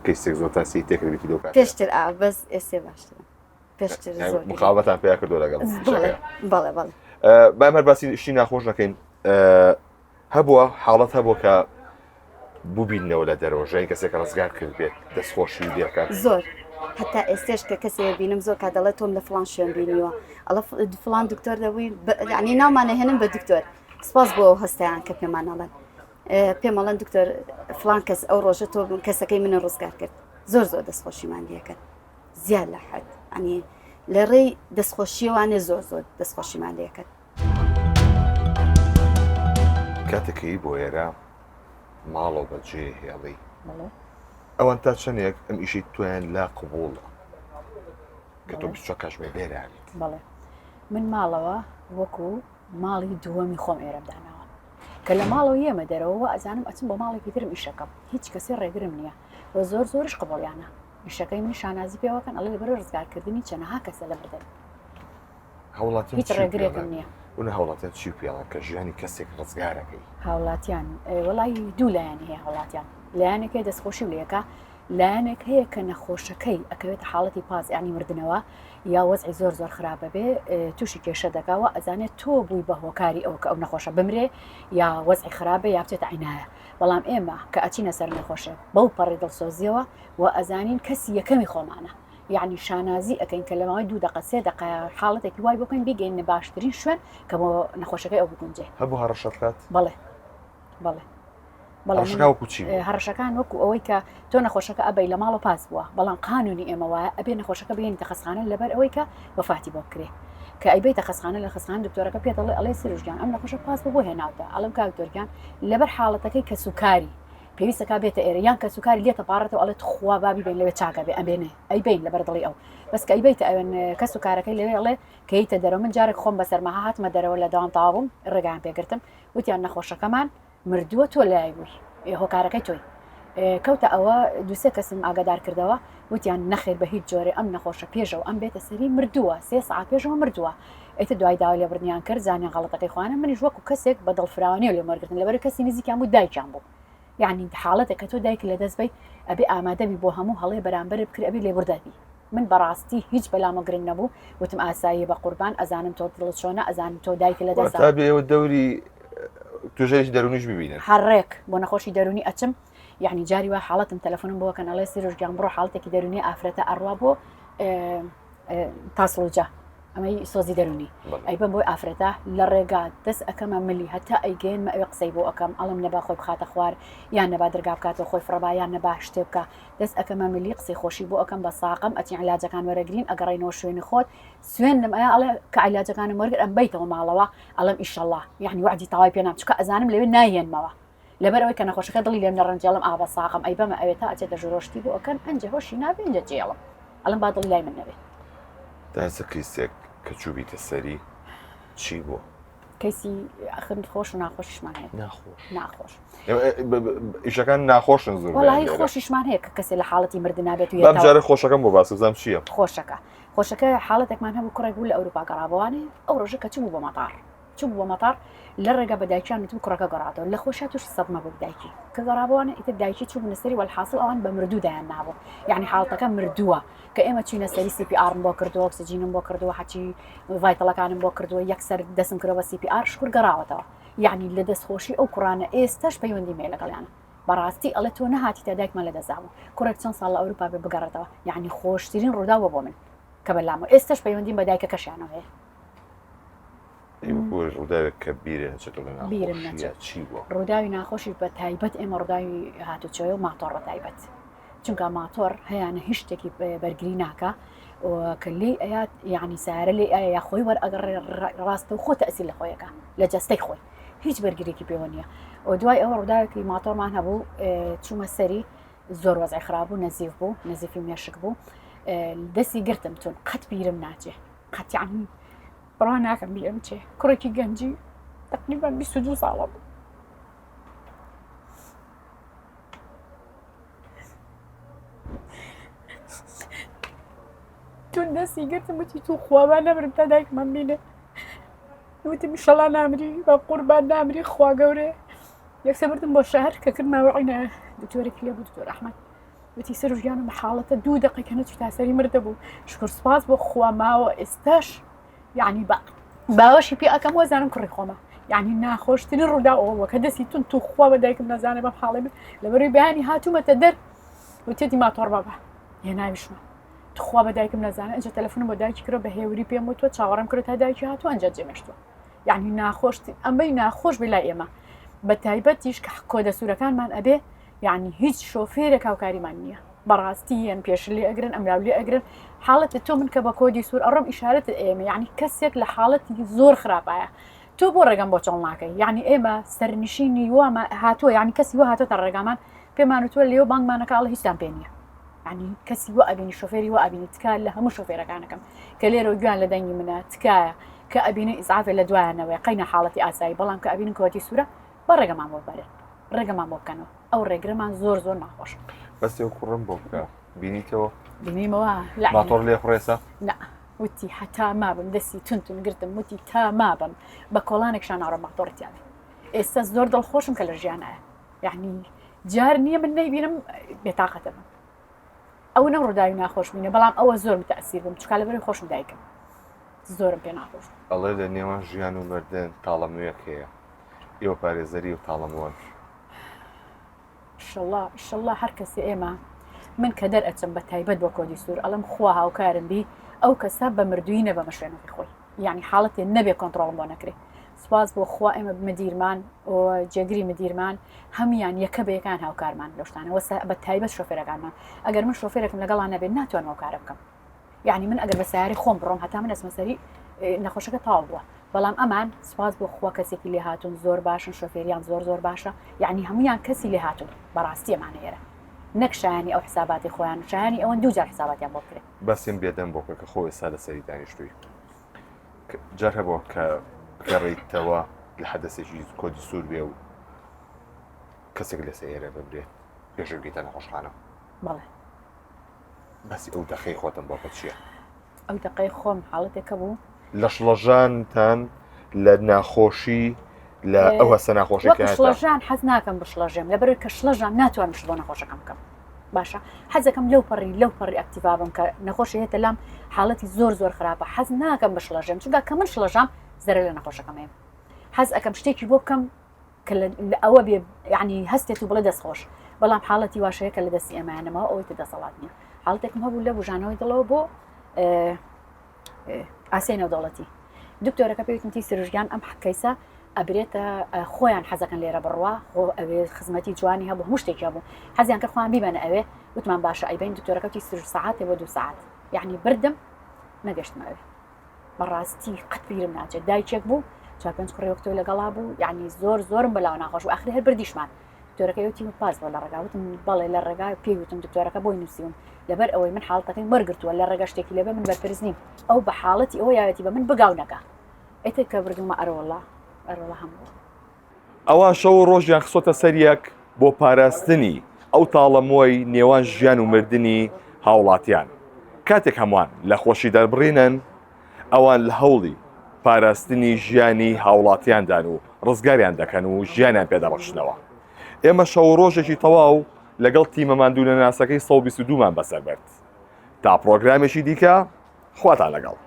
کەیسێک زۆر تاسی تێکردبێتی لەو کاتە پێشتر ئا بەس ئێسێ باشترە پێشتر زۆر مقاومەتان پیا کردو لەگەڵ بەڵێ بەڵێ با هەر باسی شتی ناخۆش نەکەین هەبووە حاڵەت هەبووە کە ببینەوە لە دەرەوە ژیانی کەسێک ڕزگار کرد بێت دەستخۆشی لێکات زۆر هەتا ئێستێش کە کەسێ بینم زۆر کا دەڵێت تۆم لە فلان شوێن بینیوە ئەڵە فلان دکتۆر دەبووی ینی ناومانە هێنم بە دکتۆر سپاس بۆ ئەو هەستیان کە پێمانەڵێن پێمەڵەن دکتۆر فلان کەس ئەو ڕۆژە تۆ کەسەکەی منە ڕزگار کرد زۆر زۆر دەستخۆشیمان لەکەن زیاد لە حەد ئەنی لە ڕێی دەستخۆشیەوانێ زۆر زۆر دەستخۆشیمان لەکەن کاتێکەی بۆ ئێرە ماڵەوە بەجێ هێڵی ئەوان تا چەندێک ئەم ئیشی تویان لا قبوڵە کە تۆ 24 کاتژمێر لێرە بیت بەڵێ من ماڵەوە وەکو ماڵی دووەمی خۆم ئێرەم داناوە کە لە ماڵەوە یەمە دەرەوە وە ئەزانم ئەچم بۆ ماڵێکی ترم ئیشەکەم هیچ کەسێ ڕێگرم نییە و زۆر زۆرش قبوڵیانە ئیشەکەی من شانازی پێوەکەن ئەڵێ لەبەر ڕزگارکردنی چەنەها کەسە لە مردن هاوڵاتیان هیچ ڕێگرێکم نییە. ونە هاوڵاتیان چی پێڵان کە ژیانی کەسێک ڕزگارەکەی؟ هاوڵاتیان وەڵی دوو لایەن هەیە هاوڵاتیان لایەنێک هەیە دەستخۆشی لەکە لایەنێک هەیە کە نەخۆشەکەی ئەکەوێتە حاڵەتی پاس ینی مردنەوە یا وەزعی زۆر زۆر خراپە بێ تووشی کێشە دەکاوە ئەزانێت تۆ بووی بە هۆکاری ئەو کە ئەو نەخۆشە بمرێ یا وەزعی خراپە یا بچێتە عینایە بەڵام ئێمە کە ئەچینە سەر نەخۆشێک بەو پەڕی دڵسۆزیەوە و ئەزانین کەسی یەکەمی خۆمانە یەعنی شانازی ئەکەین کە لە ماوەی دوو دەقە سێ دەقە حاڵەتێکی وای بۆ بکەین بیگەینە باشترین شوێن کە بۆ نەخۆشەکەی ئەو بگونجێ. هەبوو هەڕەشە بکات؟ بەڵێ بەڵێ. هەڕەشەکان وەکو چی بوو؟ هەڕەشەکان وەکو ئەوەی کە تۆ نەخۆشەکە ئەبەی لە ماڵەوە پاس بووە بەڵام قانونی ئێمە وایە ئەبێ نەخۆشەکە بگەینیتە خەستخانە لەبەر ئەوەی کە وەفاتی بۆ بکرێ کە ئەیبەیتە خەستخانە لە خەستخانە دکتۆرەکە پێ دەڵێ ئەڵێ سروش گیان ئەم نەخۆشە پاس بوو بۆ هێناوتە ئەڵێم کاک دکتۆر گیان لەبەر حاڵەتەکەی کەسوکاری پێویستە کا بێتە ئێرە یان کەسوکاری لێتە پاڕێتەوە ئەڵێ تخوا با بیبەین لەوێ چاکە بێ ئەمێنێ ئەیبەین لەبەر دڵی ئەو بەس کە ئەیبەیتە ئەوێن کەس و کارەکەی لەوێ ئەڵێ کەیتە دەرەوە من جارێک خۆم بەسەرمەها هاتمە دەرەوە لە دەوام تەواو بووم ڕێگایان پێگرتم وتیان نەخۆشەکەمان مردووە تۆ لای بووی هۆکارەکەی تۆی کەوتە ئەوە دوسێ کەسم ئاگادار کردەوە وتیان نەخێر بە هیچ جۆرێ ئەم نەخۆشە پێشەوە ئەم بێتە سەری مردووە سێ سعات پێشەوە مردووە ئیتر دوای داوای لێبوردنیان کرد زانیان غەڵەتەکەی خۆیانە منیش وەکو کەسێک بە دڵفراوانیەوە لێم وەرگرتن لەبەر کەسی نزیکیان بوو دایکیان بوو یعنی حاڵەتێک کە تۆ دایک لەدەست بیت ئەبێ ئامادەبی بۆ هەموو هەڵێ بەرامبەر بکرێ ئەبێ لێبوردەبی من بەڕاستی هیچ بەلامە گرنگ نەبوو وتم ئاساییە بە قوربان ئەزانم تۆ دڵت چۆنە ئەزانم تۆ دایک لەدەست تا بێ ئێوە دەوری توێژەرێکی دەروونیش ببینن هەر ڕێک بۆ نەخۆشی دەروونی ئەچم یعنی جاری وا حاڵەتم تەلەفۆنم بۆ کەن ئەڵێ سیرۆژ گیان بڕۆ حاڵەتێکی دەروونی ئافرەتە ئەڕوا بۆ تاسڵوجە. ئەمەی سۆزی دەرونی ئەیبەم بۆی ئافرەتە لە ڕێگا دەست ئەەکەمە ملی هەتا ئەیگەێنمە ئەوێ قسەی بۆ ئەەکەم ئەڵم نەبا خۆی بخاتە خوار یان نەبا دەرگا بکاتەوە خۆی فڕەبا یان نەبا شتێ بکە دەست ئەەکەمە ملی قسەی خۆشی بۆ ئەەکەم بە ساقم ئەچین علاجەکان وەرەگرین ئەگەڕینەوە شوێنی خۆت سوێندم ئەیا ئەڵێ کە علاجەکانم وەرگر ئەم بیتەوە ماڵەوە ئەڵم ئیشەڵا یعنی وعدی تەواوی پێ نام چکە ئەزانم لەوێ نایێنمەوە لەبەر ئەوەی کە نەخۆشەکە دڵی لێم نەڕەنجێڵم ئا بە ساقم ئەی بەمە ئەوێ تا ئەچێتە ژوورۆ شتی بۆ ئەکەن ئەنجە هۆشی نابێ ئەنجە جێڵم ئەڵم با دڵی لای من نەبێ. تاسە کەیسێک کە چووبیتە سەری چی بوو؟ کەیسی ئەخر خۆش و ناخۆشیشمان هەیە. ناخۆش. ناخۆش. ئیشەکان ناخۆشن زۆر. وەڵی خۆشیشمان هەیە کە کەسێ لە حاڵەتی مردن نابێت و بەم جارە خۆشەکەم بۆ باس بزانم چییە؟ خۆشەکە خۆشەکە حاڵەتێکمان هەبوو کوڕێک بوو لە ئەوروپا گەڕابوانێ ئەو ڕۆژە کە چوو بۆ مەتار چوو بۆ مەتار لە ڕێگا بە دایکیان وتبوو کوڕەکە گەڕاتەوە لە خۆشیا تووشی سەدمە بوو دایکی کە گەڕابووانە ئیتر دایکی چوو بوونە سەری وەلحاسڵ ئەوان بە مردوو دایان نابوو یعنی حاڵەتەکە مردووە کە ئێمە چوینە سەری سی پی ئارم بۆ کردووە ئۆکسجینم بۆ کردووە هەچی vital ەکانم بۆ کردووە یەکسەر دەسم کردووە بە سی پی ئار شکر گەڕاوەتەوە یعنی لە دەستخۆشی ئەو کوڕانە ئێستاش پەیوەندیم هەیە لەگەڵیانە بەڕاستی ئەڵێ تۆ نەهاتی تا دایکمان لە دەستدا بوو کوڕێک چەند ساڵ لە ئەوروپا بێ بگەڕێتەوە یعنی خۆشترین ڕووداوە بۆ من کە بەلامەوە ئێستاش پەیوەندیم بە دایکەکەشیانەوە هەیە ڕووداوێک کە بیرێ نەچێتەوە لە بیرم ناخۆشیە نەچێت. چی بووە؟ ڕووداوی ناخۆشی بە تایبەت ئێمە ڕووداوی هاتوچۆیە و ماتۆڕ بە تایبەت چونکە ماتۆڕ هەیەە هیچ شتێکی بەرگری ناکە کە لێی ئەیات یعنی سارە لێ ئایا یا خۆی وەرئەگەڕ ڕاستە و خۆ تەئسیر لە خۆیەکە لە جەستەی خۆی هیچ بەرگرێکی پێوە نییە و دوای ئەوە ڕووداوێکی ماتۆڕمان هەبوو چوومە سەری زۆر وەزعی خراپ بوو نەزیف بوو نەزیفی مێشک بوو دەستی گرتم تون قەت بیرم ناچێ قەت یعنی بڕوا ناکەم بیرم چێ کوڕێکی گەنجی تقریبا 22 ساڵە بوو تون دەستی گرتم وتی تو خوا با نەمرم تا دایکمان بینێ وتم ئیشەڵا نامری بە قوربان نامری خوا گەورەیە یەکسەر بردم بۆ شار کە کردمەوە عینە دکتۆرێکی لێ بوو دکتۆر ئەحمەد وتی سەر و ژیانم حاڵەتە دوو دقیقە کە نەچوو تا سەری مردە بوو شکر سوپاس بۆ خوا ماوە ئێستاش یعنی بە باوەشی پێ ئەکەم وەزانم کوڕی خۆمە یعنی ناخۆشترین ڕوودا ئەوە کە دەستی تون تو خوا بە دایکم نەزانێ بەم حاڵی من لەبەروی بەیانی هاتوومەتە دەر وتێتی ماتۆڕ بابا هێناویشمە تخوا بە دایکم نەزانێ ئەنجا تەلەفۆنم بۆ دایکی کرد بە هێوری پێم وتوە چاوەڕێم کرد تا دایکی هاتوو ئەنجا جێمێشتووە یعنی ناخۆش ئەمەی ناخۆش بێ لای ئێمە بە تایبەتیش کە کۆدە سوورەکانمان ئەبێ یعنی هیچ شۆفێرێک هاوکاریمان نییە بەڕاستی یەن پێش لێ ئەگرن ئەمراو لێ ئەگرن حاڵەتی تۆ من کە بە کۆدی سوور ئەڕۆم ئیشارەت ئێمە یعنی کەسێک لە حاڵەتی زۆر خراپایە تۆ بۆ ڕێگەم بۆ چۆڵ ناکەی یعنی ئێمە سەرنشینی وامە هاتووە یعنی کەسی وە هاتۆتە ڕێگامان پێمان وتووە لێو بانگمانەکە ئەڵێ هیچتان پێ نییە یعنی کەسی وە ئەبینی شۆفێری وە ئەبینی تکا لە هەموو شۆفێرەکانەکەم کە لێرەوە گویان لە دەنگی منە تکایە کە ئەبینن ئیسعافێ لە دوایانەوەی قەینە حاڵەتی ئاسایی بەڵام کە ئەبینن کۆتی سوورە بە ڕێگەمان بۆ بەرن ڕێگەمان بۆ بکەنەوە ئەو ڕێگرەمان زۆر زۆر ناخۆش بەس ئەو کوڕم بۆ بکە بینیتەوە بینیمەوە ماتۆڕ لێ خوڕێسە نا وتی هەتا مابم دەستی تونتون گرتم وتی تا مابم بە کۆڵانێک شاناڕە ماتۆڕتیان ئێستا زۆر دڵخۆشم کە لە ژیانایە یعنی جار نییە من نەیبینم بێتاقەتە بم ئەو نەم ڕووداوی ناخۆش بینە بەڵام ئەوە زۆر متەسیر بووم چکا لەبەری خۆشم دایکم زۆرم پێ ناخۆش ئەڵێ لە نێوان ژیان و مردن تاڵەموویەک هەیە ئێوە پارێزەری و تاڵەمووەن ئیشەڵا ئیشەڵا هەر کەسێ ئێمە من کە دەرئەچم بە تایبەت بۆ کۆدی سوور ئەڵم خوا هاوکارم بی ئەو کەسە بە مردووی نەبەمە شوێنەکەی خۆی یعنی حاڵەتێ نەبێ کۆنتڕۆڵم بۆ نەکرێ سوپاس بۆ خوا ئێمە مدیرمان جێگری مدیرمان هەموان یەکە بە یەکان هاوکارمان لەو شتانە وەسە بە تایبەت شۆفێرەکانمان ئەگەر من شۆفێرێکم لەگەڵا نەبێت ناتوانم ئەو کارە بکەم یعنی من ئەگەر بە سیاری خۆم بڕۆم هەتا من ئەچمە سەری نەخۆشەکە تاو بووە بەڵام ئەمان سوپاس بۆ خوا کەسێکی لێ هاتوون زۆر باشن شۆفێریان زۆر زۆر باشە یعنی هەمویان کەسی لێ هاتوون بەڕاستی ئەمانە ئێرە نەک شایانی ئەو حساباتی خۆیان شایانی ئەوەن دووجار حساباتیان بۆ بکرێت بەسیم بێدەم بۆ کە خۆ ئێستا لەسەری دانیشتووی جار هەبووە کە بگەڕێیتەوە لە حەدەسێکی کۆدی سوور بێ و کەسێک لە سەیارە بمرێت پێش بگەیتە نەخۆشخانە؟ بەڵێ. باسی ئەو دەقەی خۆتم بۆ کە چییە؟ ئەو دەقەی خۆم حاڵەتێکە بوو. لە شڵەژانتان لە ناخۆشی لە ئەو هەستە ناخۆشەکانتان. شڵەژان حەز ناکەم بشڵەژێم لەبەرئەوەی کە شڵەژام ناتوانم شت بۆ نەخۆشەکەم بکەم. باشە حەزەکەم لەو پەڕی لەو پەڕی ئەکتیڤا بم کە نەخۆشی هێتە لام حاڵەتی زۆر زۆر خراپە حەز ناکەم بشڵەژێم چونکە کە من شڵەژام زەرەر لە نەخۆشەکەم هەیە حەز ئەەکەم شتێکی بۆ بکەم کە لە ئەوە بێ یعنی هەستێت و بڵێ دەستخۆش بەڵام حاڵەتی واشەیە کە لە دەستی ئێمەیانەمەوە ئەوەی تر دەسەڵات نییە حاڵەتێکم هەبوو لە بژانەوەی دڵەوە بۆ. ئاسیای نێودەوڵەتی دکتۆرەکە پێی وتم تی سروشگیان ئەم کەیسە ئەبرێتە خۆیان حەزەکەن لێرە بڕوا خۆ ئەوێ خزمەتی جوانی هەبوو هەموو شتێکی هەبوو حەزیان کرد خۆیان بیبەنە ئەوێ وتمان باشە ئەیبەین دکتۆرەکە وتی سروش سەعاتێ بۆ دوو سەعات یعنی بردم نەگەشتمە ئەوێ بەڕاستی قەت بیرم ناچێت دایکێک بوو چوار پێنج کوڕی وەک تۆی لەگەڵا بوو یعنی زۆر زۆرم بەلاوە ناخۆش و ئاخری هەر بردیشمان دکتۆرەکەی وتی پاس بۆ لە ڕێگا وتم بەڵێ لە ڕێگا پێی وتم دکتۆرەکە بۆی نووسیوم لەبەر ئەوەی من حاڵەتەکەی وەرگرتووە لە ڕێگا شتێکی لەبێ من بەرپرس نیم ئەو بە حاڵەتی ئەوە یاوێتی بە من بگاو نەگا ئیتر کە بردومە ئەرۆڵا ئەرۆڵا هەموو ئەوان شەو و ڕۆژیان خستۆتە سەر یەک بۆ پاراستنی ئەو تاڵەمۆی نێوان ژیان و مردنی هاوڵاتیان. کاتێک هەمووان لە خۆشی دەربڕینن، ئەوان لە هەوڵی پاراستنی ژیانی هاوڵاتیاندان و ڕزگاریان دەکەن و ژیانیان پێدەڕەخشنەوە. ئێمە شەو و ڕۆژێکی تەواو لەگەڵ تیمە ماندوونەناسەکەی 122 مان بەسەر برد. تا پڕۆگرامێکی دیکە، خواتان لەگەڵ.